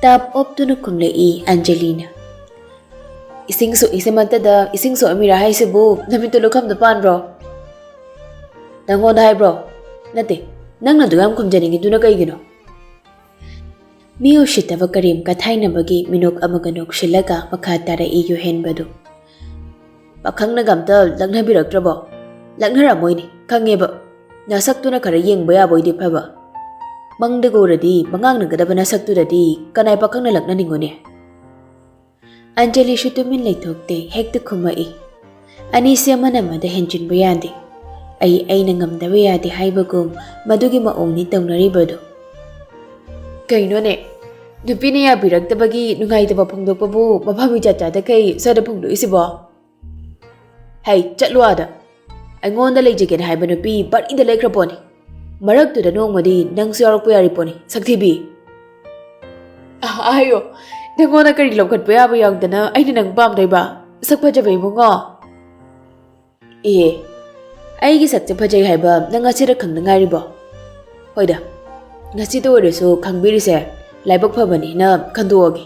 ꯇꯞ ꯑꯣꯞꯇꯨꯅ ꯈꯨꯝꯂꯛꯏ ꯑꯟꯖꯂꯤꯅ꯫ "ꯏꯁꯤꯡ ꯁꯣꯛꯏꯁꯤꯃꯛꯇꯗ ꯏꯁꯤꯡ ꯁꯣꯛꯑꯝꯃꯤꯔꯥ ꯍꯥꯏꯁꯤꯕꯨ? ꯅꯃꯤꯠꯇꯨ ꯂꯨꯈꯝꯗ ꯄꯥꯟꯕ꯭ꯔꯣ? ꯅꯪꯉꯣꯟꯗ ꯍꯥꯏꯕ꯭ꯔꯣ? ꯅꯠꯇꯦ, ꯅꯪꯅ ꯑꯗꯨ ꯌꯥꯝ ꯈꯨꯝꯖꯅꯤꯡꯉꯤꯗꯨꯅ ꯀꯩꯒꯤꯅꯣ?" ꯃꯤ ꯎꯁꯤꯠꯇꯕ ꯀꯔꯦꯝ ꯀꯊꯥꯏꯅꯕꯒꯤ ꯃꯤꯅꯣꯛ ꯑꯃꯒ ꯅꯣꯛꯁꯤꯜꯂꯒ ꯃꯈꯥ ꯇꯥꯔꯛꯏ ꯌꯨꯍꯦꯟꯕꯗꯨ꯫ "ꯄꯥꯈꯪꯅꯒ ꯑꯝꯇ ꯂꯛꯅꯕꯤꯔꯛꯇ꯭ꯔꯕꯣ? ꯂꯛꯅꯔꯝꯃꯣꯏꯅꯦ, ꯈꯪꯉꯦꯕ꯫ ꯅꯁꯛꯇꯨꯅ ꯈꯔ ꯌꯦꯡꯕ ꯌꯥꯕ ꯑꯣꯏꯗꯤ ꯐꯕ꯫ ꯃꯪꯗꯒ ꯎꯔꯗꯤ ꯃꯉꯥꯡꯅꯒꯗꯕ ꯅꯁꯛꯇꯨꯗꯗꯤ ꯀꯅꯥꯏ ꯄꯥꯈꯪꯅ ꯂꯛꯅꯅꯤꯡꯉꯨꯅꯦ?" ꯑꯟꯖꯂꯤꯁꯨ ꯇꯨꯃꯤꯟ ꯂꯩꯊꯣꯛꯇꯦ, ꯍꯦꯛꯇ ꯈꯨꯝꯃꯛꯏ꯫ ꯑꯅꯤꯁꯦ ꯑꯃꯅ ꯑꯃꯗ ꯍꯦꯟꯖꯤꯟꯕ ꯌꯥꯗꯦ꯫ ꯑꯩ ꯑꯩꯅ ꯉꯝꯗꯕ ꯌꯥꯗꯦ ꯍꯥꯏꯕꯒꯨꯝ ꯃꯗꯨꯒꯤ ꯃꯑꯣꯡꯅꯤ ꯇꯧꯅꯔꯤꯕꯗꯨ꯫ "ꯀꯩꯅꯣꯅꯦ, ꯅꯨꯄꯤꯅ ꯌꯥꯕꯤꯔꯛꯇꯕꯒꯤ ꯅꯨꯡꯉꯥꯏꯇꯕ ꯐꯣꯡꯗꯣꯛꯄꯕꯨ ꯃꯐꯝ ꯏꯆꯥ ꯆꯥꯗꯈꯩ ꯁ꯭ꯋꯥꯏꯗ ꯐꯣꯡꯗꯣꯛꯏꯁꯤꯕꯣ? ꯍꯩ, ꯆꯠꯂꯣ ꯑꯥꯗ꯫ ꯑꯩꯉꯣꯟꯗ ꯂꯩꯖꯒꯦꯅ ꯍꯥꯏꯕ ꯅꯨꯄꯤ ꯕꯥꯔꯤꯗ ꯂꯩꯈ꯭ꯔ ꯄꯣꯠꯅꯤ꯫ ꯃꯔꯛꯇꯨꯗ ꯅꯣꯡꯃꯗꯤ ꯅꯪꯁꯨ ꯌꯥꯎꯔꯛꯄ ꯌꯥꯔꯤ ꯄꯣꯠꯅꯤ, ꯁꯛꯊꯤꯕꯤ꯫" "ꯑ, ꯑꯌꯣ, ꯅꯪꯉꯣꯟꯗ ꯀꯔꯤ ꯂꯧꯈꯠꯄ ꯌꯥꯕ ꯌꯥꯎꯗꯅ ꯑꯩꯅ ꯅꯪ ꯄꯥꯝꯗꯣꯏꯕ? ꯁꯛ ꯐꯖꯕ ꯏꯕꯨꯡꯉꯣ!" "ꯑꯦ, ꯑꯩꯒꯤ ꯁꯛꯁꯦ ꯐꯖꯩ ꯍꯥꯏꯕ ꯅꯪ ꯉꯁꯤꯗ ꯈꯪꯗ ꯉꯥꯏꯔꯤꯕꯣ? ꯍꯣꯏꯗ, ꯉꯁꯤꯗ ꯑꯣꯏꯔꯁꯨ ꯈꯪꯕꯤꯔꯤꯁꯦ ꯂꯥꯏꯕꯛ ꯐꯕꯅꯤꯅ ꯈꯟꯗꯣꯛꯑꯒꯦ꯫"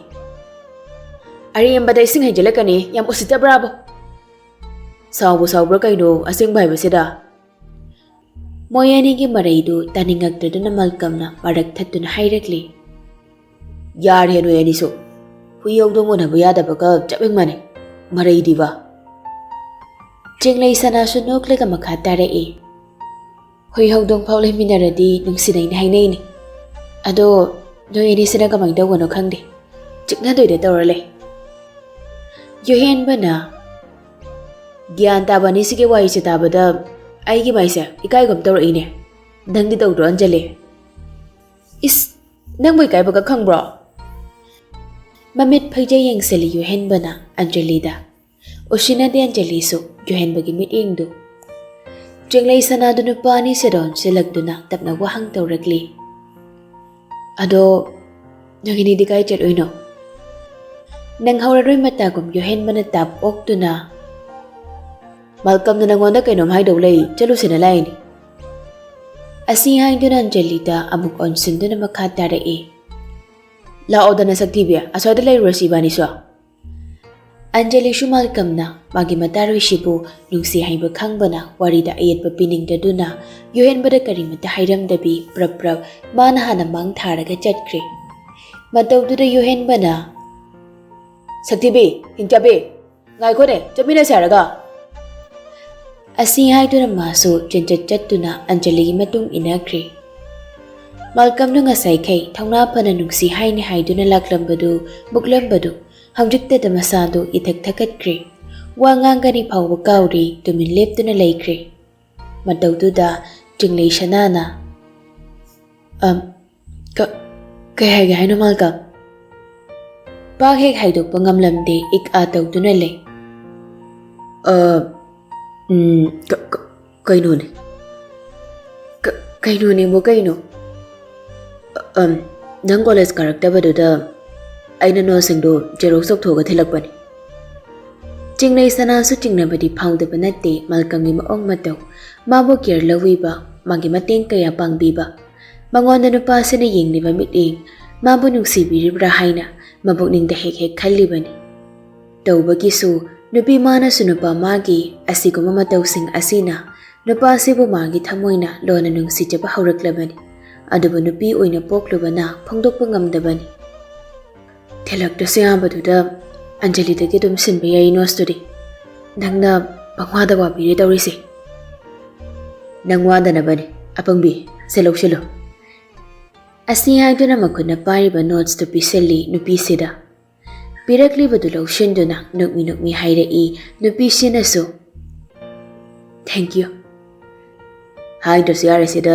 "ꯑꯔꯦꯝꯕꯗ ꯏꯁꯤꯡ ꯍꯩꯖꯤꯜꯂꯛꯀꯅꯤ, ꯌꯥꯝ ꯎꯁꯤꯠꯇꯕ꯭ꯔꯥꯕ?" "ꯁꯥꯎꯕꯨ ꯁꯥꯎꯕ꯭ꯔꯥ ꯀꯩꯅꯣ ꯑꯁꯦꯡꯕ ꯍꯥꯏꯕꯁꯤꯗ?" ꯃꯣꯏ ꯑꯅꯤꯒꯤ ꯃꯔꯩꯗꯨ ꯇꯥꯅꯤꯡꯉꯛꯇꯗꯨꯅ ꯃꯜꯀꯝꯅ ꯃꯔꯛ ꯊꯠꯇꯨꯅ ꯍꯥꯏꯔꯛꯂꯤ꯫ "ꯌꯥꯔꯦ ꯅꯣꯏ ꯑꯅꯤꯁꯨ꯫ ꯍꯨꯏ ꯍꯧꯗꯣꯡ ꯎꯅꯕ ꯌꯥꯗꯕꯒ ꯆꯞ ꯍꯦꯛ ꯃꯥꯟꯅꯩ꯫ ꯃꯔꯩꯗꯤꯕ꯫" ꯆꯤꯡꯂꯩ ꯁꯅꯥꯁꯨ ꯅꯣꯛꯂꯒ ꯃꯈꯥ ꯇꯥꯔꯛꯏ꯫ "ꯍꯨꯏ ꯍꯧꯗꯣꯡ ꯐꯥꯎ ꯂꯩꯃꯤꯟꯅꯔꯗꯤ ꯅꯨꯡꯁꯤꯅꯩꯅ ꯍꯥꯏꯅꯩꯅꯦ꯫ ꯑꯗꯣ ꯅꯣꯏ ꯑꯅꯤꯁꯤꯅ ꯀꯃꯥꯏꯅ ꯇꯧꯕꯅꯣ ꯈꯪꯗꯦ꯫ ꯆꯤꯛꯅꯗꯣꯏꯗ ꯇꯧꯔ ꯂꯩ꯫" ꯌꯨꯍꯦꯟꯕꯅ, "ꯒ꯭ꯌꯥꯟ ꯇꯥꯕ ꯑꯅꯤꯁꯤꯒꯤ ꯋꯥꯔꯤꯁꯦ ꯇꯥꯕꯗ ꯑꯩꯒꯤ ꯃꯥꯏꯁꯦ ꯏꯀꯥꯏꯒꯨꯝ ꯇꯧꯔꯛꯏꯅꯦ꯫ ꯅꯪꯗꯤ ꯇꯧꯗ꯭ꯔꯣ, ꯑꯟꯖꯂꯤ?" "ꯏꯁ, ꯅꯪꯕꯨ ꯏꯀꯥꯏꯕꯒ ꯈꯪꯕ꯭ꯔꯣ?" ꯃꯃꯤꯠ ꯐꯩꯖꯩ ꯌꯦꯡꯁꯤꯜꯂꯤ ꯌꯨꯍꯦꯟꯕꯅ ꯑꯟꯖꯂꯤꯗ꯫ ꯎꯁꯤꯟꯅꯗꯦ ꯑꯟꯖꯂꯤꯁꯨ ꯌꯨꯍꯦꯟꯕꯒꯤ ꯃꯤꯠꯌꯦꯡꯗꯨ꯫ ꯆꯤꯡꯂꯩ ꯁꯅꯥꯗꯨ ꯅꯨꯄꯥ ꯑꯅꯤ ꯁꯦꯗꯣꯟ ꯁꯤꯜꯂꯛꯇꯨꯅ ꯇꯞꯅ ꯋꯥꯍꯪ ꯇꯧꯔꯛꯂꯤ꯫ "ꯑꯗꯣ ꯅꯣꯏ ꯑꯅꯤꯗꯤ ꯀꯥꯏ ꯆꯠꯂꯨꯏꯅꯣ?" ꯅꯪꯍꯧꯔꯔꯣꯏ ꯃꯇꯥꯒꯨꯝ ꯌꯨꯍꯦꯟꯕꯅ ꯇꯥꯞ ꯑꯣꯛꯇꯨꯅ, "ꯃꯜꯀꯝꯅ ꯅꯪꯉꯣꯟꯗ ꯀꯩꯅꯣꯝ ꯍꯥꯏꯗꯧ ꯂꯩ, ꯆꯠꯂꯨꯁꯦꯅ ꯂꯥꯛꯏꯅꯤ꯫" ꯑꯁꯤ ꯍꯥꯏꯗꯨꯅ ꯑꯟꯖꯂꯤꯗ ꯑꯃꯨꯛ ꯑꯣꯟꯁꯤꯟꯗꯨꯅ ꯃꯈꯥ ꯇꯥꯔꯛꯏ꯫ "ꯂꯥꯛꯑꯣꯗꯅ ꯁꯛꯊꯤꯕꯤ, ꯑꯁ꯭ꯋꯥꯏꯗ ꯂꯩꯔꯨꯔꯁꯤ ꯏꯕꯥꯅꯤꯁꯨ"꯫ ꯑꯟꯖꯂꯤꯁꯨ ꯃꯥꯜꯀꯝꯅ ꯃꯥꯒꯤ ꯃꯇꯥꯔꯣꯏꯁꯤꯕꯨ ꯅꯨꯡꯁꯤ ꯍꯩꯕ ꯈꯪꯕꯅ ꯋꯥꯔꯤꯗ ꯑꯌꯦꯠꯄ ꯄꯤꯅꯤꯡꯗꯗꯨꯅ ꯌꯨꯍꯦꯟꯕꯗ ꯀꯔꯤꯃꯇ ꯍꯥꯏꯔꯝꯗꯕꯤ ꯄ꯭ꯔꯞ ꯄ꯭ꯔꯞ ꯃꯥꯅ ꯍꯥꯟꯅ ꯃꯥꯡ ꯊꯥꯔꯒ ꯆꯠꯈ꯭ꯔꯦ꯫ ꯃꯇꯧꯗꯨꯗ ꯌꯨꯍꯦꯟꯕꯅ, "ꯁꯛꯊꯤꯕꯤ, ꯍꯤꯡꯆꯥꯕꯤ, ꯉꯥꯏꯈꯣꯅꯦ, ꯆꯠꯃꯤꯟꯅꯁꯦ ꯍꯥꯏꯔꯒ"꯫ ꯑꯁꯤ ꯍꯥꯏꯗꯨꯅ ꯃꯥꯁꯨ ꯆꯦꯟꯆꯠ ꯆꯠꯇꯨꯅ ꯑꯟꯖꯂꯤꯒꯤ ꯃꯇꯨꯡ ꯏꯟꯅꯈ꯭ꯔꯦ꯫ ꯃꯥꯜꯀꯝꯗꯨ ꯉꯁꯥꯏꯈꯩ ꯊꯧꯅꯥ ꯐꯅ ꯅꯨꯡꯁꯤ ꯍꯥꯏꯅꯤ ꯍꯥꯏꯗꯨꯅ ꯂꯥꯛꯂꯝꯕꯗꯨ, ꯃꯨꯛꯂꯝꯕꯗꯨ ꯍꯧꯖꯤꯛꯇꯗ ꯃꯁꯥꯗꯨ ꯏꯊꯛ ꯊꯛꯀꯠꯈ꯭ꯔꯦ꯫ ꯋꯥ ꯉꯥꯡꯒꯅꯤ ꯐꯥꯎꯕ ꯀꯥꯎꯔꯦ, ꯇꯨꯃꯤꯟ ꯂꯦꯞꯇꯨꯅ ꯂꯩꯈ꯭ꯔꯦ꯫ ꯃꯇꯧꯗꯨꯗ ꯆꯤꯡꯂꯩ ꯁꯅꯥꯅ, "ꯑꯝ, ꯀ-, ꯀꯩ ꯍꯥꯏꯒꯦ ꯍꯥꯏꯅꯣ ꯃꯥꯜꯀꯝ?" ꯄꯥꯛ ꯍꯦꯛ ꯍꯥꯏꯗꯣꯛꯄ ꯉꯝꯂꯝꯗꯦ, ꯏꯛ ꯑꯥ ꯇꯧꯗꯨꯅ ꯂꯩ꯫ "ꯑ, ꯎꯝ, ꯀ-, ꯀ-, ꯀꯩꯅꯣꯅꯦ꯫ ꯀ-, ꯀꯩꯅꯣꯅꯦꯕꯨ ꯀꯩꯅꯣ? ꯑ-, ꯑꯝ, ꯅꯪ ꯀꯣꯂꯦꯖ ꯀꯥꯔꯛꯇꯕꯗꯨꯗ ꯑꯩꯅ ꯅꯣꯠꯁꯤꯡꯗꯣ ꯖꯦꯔꯣꯛꯁ ꯇꯧꯊꯣꯛꯑꯒ ꯊꯤꯜꯂꯛꯄꯅꯤ"꯫ ꯆꯤꯡꯂꯩ ꯁꯅꯥꯁꯨ ꯆꯤꯡꯅꯕꯗꯤ ꯐꯥꯎꯗꯕ ꯅꯠꯇꯦ ꯃꯥꯜꯀꯝꯒꯤ ꯃꯑꯣꯡ ꯃꯇꯧ, ꯃꯥꯕꯨ ꯀꯤꯌꯔ ꯂꯧꯕꯤꯕ, ꯃꯥꯒꯤ ꯃꯇꯦꯡ ꯀꯌꯥ ꯄꯥꯡꯕꯤꯕ꯫ ꯃꯉꯣꯟꯗ ꯅꯨꯄꯥꯁꯤꯅ ꯌꯦꯡꯂꯤꯕ ꯃꯤꯠꯌꯦꯡ, ꯃꯥꯕꯨ ꯅꯨꯡꯁꯤꯕꯤꯔꯤꯕ꯭ꯔꯥ ꯍꯥꯏꯅ ꯃꯕꯨꯛꯅꯤꯡꯗ ꯍꯦꯛ ꯍꯦꯛ ꯈꯜꯂꯤꯕꯅꯤ꯫ ꯇꯧꯕꯒꯤꯁꯨ ꯅꯨꯄꯤ ꯃꯥꯅꯁꯨ ꯅꯨꯄꯥ ꯃꯥꯒꯤ ꯑꯁꯤꯒꯨꯝꯕ ꯃꯇꯧꯁꯤꯡ ꯑꯁꯤꯅ ꯅꯨꯄꯥꯁꯤꯕꯨ ꯃꯥꯒꯤ ꯊꯃꯣꯏꯅ ꯂꯣꯟꯅ ꯅꯨꯡꯁꯤꯖꯕ ꯍꯧꯔꯛꯂꯕꯅꯤ꯫ ꯑꯗꯨꯕꯨ ꯅꯨꯄꯤ ꯑꯣꯏꯅ ꯄꯣꯛꯂꯨꯕꯅ ꯐꯣꯡꯗꯣꯛꯄ ꯉꯝꯗꯕꯅꯤ꯫ ꯊꯤꯜꯂꯛꯇ꯭ꯔꯁꯨ ꯌꯥꯕꯗꯨꯗ ꯑꯟꯖꯂꯤꯗꯒꯤ ꯑꯗꯨꯝ ꯁꯤꯟꯕ ꯌꯥꯏ ꯅꯣꯠꯁꯇꯨꯗꯤ꯫ ꯅꯪꯅ ꯄꯪꯋꯥꯗ ꯋꯥꯕꯤꯔꯦ ꯇꯧꯔꯤꯁꯦ꯫ ꯅꯪ ꯋꯥꯗꯅꯕꯅꯤ, ꯑꯄꯪꯕꯤ, ꯁꯦ ꯂꯧꯁꯤꯜꯂꯨ꯫ ꯑꯁꯤ ꯍꯥꯏꯗꯨꯅ ꯃꯈꯨꯠꯅ ꯄꯥꯏꯔꯤꯕ ꯅꯣꯠꯁꯇꯨ ꯄꯤꯁꯤꯜꯂꯤ ꯅꯨꯄꯤꯁꯤꯗ꯫ ꯄꯤꯔꯛꯂꯤꯕꯗꯨ ꯂꯧꯁꯤꯟꯗꯨꯅ ꯅꯣꯛꯃꯤ ꯅꯣꯛꯃꯤ ꯍꯥꯏꯔꯛꯏ ꯅꯨꯄꯤꯁꯤꯅꯁꯨ, "Thank you꯫ ꯍꯥꯏꯗ꯭ꯔꯁꯨ ꯌꯥꯔꯦ ꯁꯤꯗ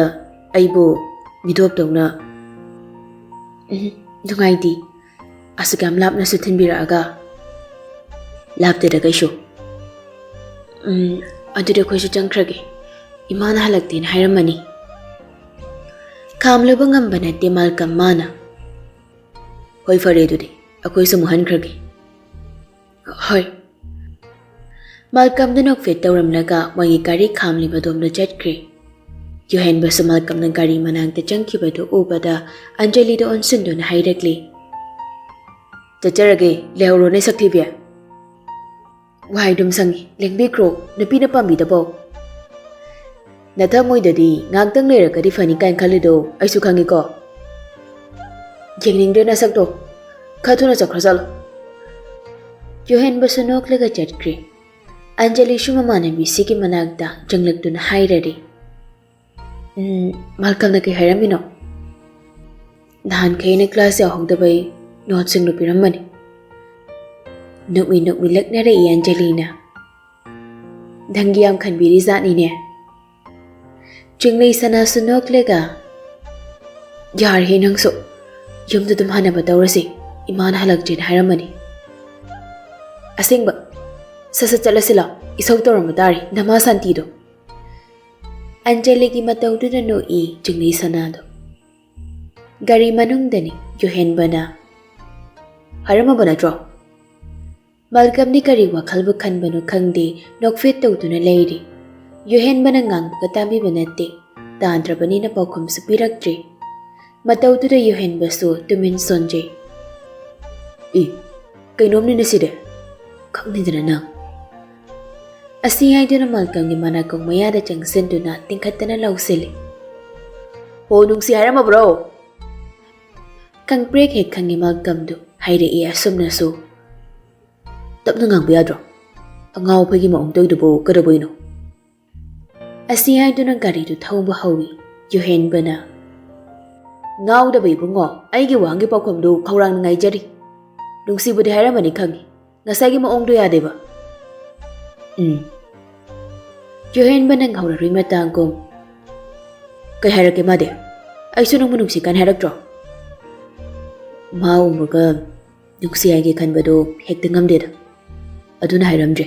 ꯑꯩꯕꯨ ꯃꯤꯇꯣꯞꯇꯧꯅ"꯫ ꯎꯝ, ꯅꯨꯡꯉꯥꯏꯇꯦ꯫ ꯑꯁꯨꯛ ꯌꯥꯝ ꯂꯥꯞꯅꯁꯨ ꯊꯤꯟꯕꯤꯔꯛꯑꯒ꯫ ꯂꯥꯞꯇꯦꯗ ꯀꯩꯁꯨ꯫ ꯎꯝ, ꯑꯗꯨꯗꯤ ꯑꯩꯈꯣꯏꯁꯨ ꯆꯪꯈ꯭ꯔꯒꯦ꯫ ꯏꯃꯥꯅ ꯍꯜꯂꯛꯇꯦꯅ ꯍꯥꯏꯔꯝꯃꯅꯤ꯫ ꯈꯥꯝꯂꯨꯕ ꯉꯝꯕ ꯅꯠꯇꯦ ꯃꯥꯜꯀꯝ ꯃꯥꯅ꯫ ꯍꯣꯏ, ꯐꯔꯦ ꯑꯗꯨꯗꯤ, ꯑꯩꯈꯣꯏꯁꯨ ꯑꯃꯨꯛ ꯍꯟꯈ꯭ꯔꯒꯦ꯫ ꯍꯣꯏ꯫ ꯃꯥꯜꯀꯝꯗꯨ ꯅꯣꯛꯐꯦꯠ ꯇꯧꯔꯝꯂꯒ ꯃꯣꯏꯒꯤ ꯒꯥꯔꯤ ꯈꯥꯝꯂꯤꯕꯗꯣꯝꯗ ꯆꯠꯈ꯭ꯔꯦ꯫ ꯌꯨꯍꯦꯟꯕꯁꯨ ꯃꯥꯜꯀꯝꯅ ꯒꯥꯔꯤ ꯃꯅꯥꯛꯇ ꯆꯪꯈꯤꯕꯗꯨ ꯎꯕꯗ ꯑꯟꯖꯂꯤꯗ ꯑꯣꯟꯁꯤꯟꯗꯨꯅ ꯍꯥꯏꯔꯛꯂꯤ, ꯆꯠꯆꯔꯒꯦ, ꯂꯩꯍꯧꯔꯣꯅꯦ ꯁꯛꯊꯤꯕꯤ꯫ ꯋꯥꯍꯩꯗꯨꯝ ꯁꯪꯉꯤ, ꯂꯦꯡꯕꯤꯈ꯭ꯔꯣ, ꯅꯨꯄꯤꯅ ꯄꯥꯝꯕꯤꯗꯕꯧ꯫ ꯅꯊꯃꯣꯏꯗꯗꯤ ꯉꯥꯛꯇꯪ ꯂꯩꯔꯒꯗꯤ ꯐꯅꯤ ꯀꯥꯏꯅ ꯈꯜꯂꯤꯗꯣ ꯑꯩꯁꯨ ꯈꯪꯉꯤꯀꯣ꯫ ꯌꯦꯡꯅꯤꯡꯗ꯭ꯔꯦ ꯅꯁꯛꯇꯣ, ꯈꯔ ꯊꯨꯅ ꯆꯠꯈ꯭ꯔꯣ ꯆꯠꯂꯣ꯫ ꯌꯨꯍꯦꯟꯕꯁꯨ ꯅꯣꯛꯂꯒ ꯆꯠꯈ꯭ꯔꯦ꯫ ꯑꯟꯖꯂꯤꯁꯨ ꯃꯃꯥꯟꯅꯕꯤꯁꯤꯒꯤ ꯃꯅꯥꯛꯇ ꯆꯪꯂꯛꯇꯨꯅ ꯍꯥꯏꯔꯔꯤ꯫ "ꯎꯝ, ꯃꯥꯜꯀꯝꯅ ꯀꯩ ꯍꯥꯏꯔꯝꯃꯤꯅꯣ?" "ꯅꯍꯥꯟꯈꯩ ꯑꯩꯅ ꯀ꯭ꯂꯥꯁ ꯌꯥꯎꯍꯧꯗꯕꯩ ꯅꯣꯠꯁꯤꯡꯗꯣ ꯄꯤꯔꯝꯕꯅꯤ꯫" ꯅꯣꯛꯃꯤ ꯅꯣꯛꯃꯤ ꯂꯛꯅꯔꯛꯏ ꯑꯟꯖꯂꯤꯅ꯫ "ꯅꯪꯒꯤ ꯌꯥꯝ ꯈꯟꯕꯤꯔꯤ ꯖꯥꯠꯅꯤꯅꯦ꯫" ꯆꯤꯡꯂꯩ ꯁꯅꯥꯁꯨ ꯅꯣꯛꯂꯒ, "ꯌꯥꯔꯦꯍꯦ ꯅꯪꯁꯨ, ꯌꯨꯝꯗ ꯑꯗꯨꯝ ꯍꯟꯅꯕ ꯇꯧꯔꯁꯤ, ꯏꯃꯥꯅ ꯍꯜꯂꯛꯇ꯭ꯔꯤꯅ ꯍꯥꯏꯔꯝꯃꯅꯤ꯫" "ꯑꯁꯦꯡꯕ? ꯁꯠ ꯁꯠ ꯆꯠꯂꯁꯤ ꯂꯥꯎ, ꯏꯁꯧ ꯇꯧꯔꯝꯕ ꯇꯥꯔꯦ ꯅꯃꯥ ꯁꯥꯟꯇꯤꯗꯣ꯫" ꯑꯟꯖꯂꯤꯒꯤ ꯃꯇꯧꯗꯨꯗ ꯅꯣꯛꯏ ꯆꯤꯡꯂꯩ ꯁꯅꯥꯗꯣ꯫ ꯒꯥꯔꯤ ꯃꯅꯨꯡꯗꯅꯤ ꯌꯨꯍꯦꯟꯕꯅ꯫ "ꯍꯥꯏꯔꯝꯃꯕ ꯅꯠꯇ꯭ꯔꯣ?" ꯃꯥꯜꯀꯝꯗꯤ ꯀꯔꯤ ꯋꯥꯈꯜꯕꯨ ꯈꯟꯕꯅꯣ ꯈꯪꯗꯦ, ꯅꯣꯛꯐꯦꯠ ꯇꯧꯗꯨꯅ ꯂꯩꯔꯤ꯫ ꯌꯨꯍꯦꯟꯕꯅ ꯉꯥꯡꯕꯒ ꯇꯥꯕꯤꯕ ꯅꯠꯇꯦ, ꯇꯥꯗ꯭ꯔꯕꯅꯤꯅ ꯄꯥꯎꯈꯨꯝꯁꯨ ꯄꯤꯔꯛꯇ꯭ꯔꯤ꯫ ꯃꯇꯧꯗꯨꯗ ꯌꯨꯍꯦꯟꯕꯁꯨ ꯇꯨꯃꯤꯟ ꯁꯣꯟꯖꯩ꯫ "ꯏ, ꯀꯩꯅꯣꯝꯅꯤꯅꯦ ꯁꯤꯗꯤ꯫ ꯈꯪꯅꯤꯗꯅ ꯅꯪ꯫" ꯑꯁꯤ ꯍꯥꯏꯗꯨꯅ ꯃꯥꯜꯀꯝꯒꯤ ꯃꯅꯥꯀꯣꯡ ꯃꯌꯥꯗ ꯆꯪꯁꯤꯟꯗꯨꯅ ꯇꯤꯡꯈꯠꯇꯅ ꯂꯥꯎꯁꯤꯜꯂꯤ꯫ "ꯍꯣ, ꯅꯨꯡꯁꯤ ꯍꯥꯏꯔꯝꯃꯕ꯭ꯔꯣ?" ꯀꯪꯄ꯭ꯔꯦꯛ ꯍꯦꯛ ꯈꯪꯉꯤ ꯃꯥꯜꯀꯝꯗꯨ ꯍꯥꯏꯔꯛꯏ ꯑꯁꯨꯝꯅꯁꯨ꯫ "ꯇꯞꯅ ꯉꯥꯡꯕ ꯌꯥꯗ꯭ꯔꯣ? ꯑꯉꯥꯎ ꯑꯐꯩꯒꯤ ꯃꯑꯣꯡ ꯇꯧꯏꯗꯨꯕꯨ ꯀꯩꯗꯧꯕꯩꯅꯣ?" ꯑꯁꯤ ꯍꯥꯏꯗꯨꯅ ꯒꯥꯔꯤꯗꯨ ꯊꯧꯕ ꯍꯧꯏ꯫ ꯌꯨꯍꯦꯟꯕꯅ, "ꯉꯥꯎꯗꯕ ꯏꯕꯨꯡꯉꯣ, ꯑꯩꯒꯤ ꯋꯥꯍꯪꯒꯤ ꯄꯥꯎꯈꯨꯝꯗꯨ ꯈꯧꯔꯥꯡꯅ ꯉꯥꯏꯖꯔꯤ꯫ ꯅꯨꯡꯁꯤꯕꯨꯗꯤ ꯍꯥꯏꯔꯝꯃꯅꯤ ꯈꯪꯉꯤ, ꯉꯁꯥꯏꯒꯤ ꯃꯑꯣꯡꯗꯣ ꯌꯥꯗꯦꯕ꯫" "ꯎꯝ꯫" ꯌꯨꯍꯦꯟꯕꯅ ꯉꯧꯔꯔꯣꯏ ꯃꯇꯥꯒꯨꯝ꯫ "ꯀꯩ ꯍꯥꯏꯔꯛꯀꯦ ꯃꯥꯗꯤ? ꯑꯩꯁꯨ ꯅꯪꯕꯨ ꯅꯨꯡꯁꯤ ꯀꯥꯏꯅ ꯍꯥꯏꯔꯛꯇ꯭ꯔꯣ?" "ꯃꯥ ꯎꯕꯒ ꯅꯨꯡꯁꯤ ꯍꯥꯏꯒꯦ ꯈꯟꯕꯗꯣ ꯍꯦꯛꯇ ꯉꯝꯗꯦꯗ, ꯑꯗꯨꯅ ꯍꯥꯏꯔꯝꯗ꯭ꯔꯦ꯫"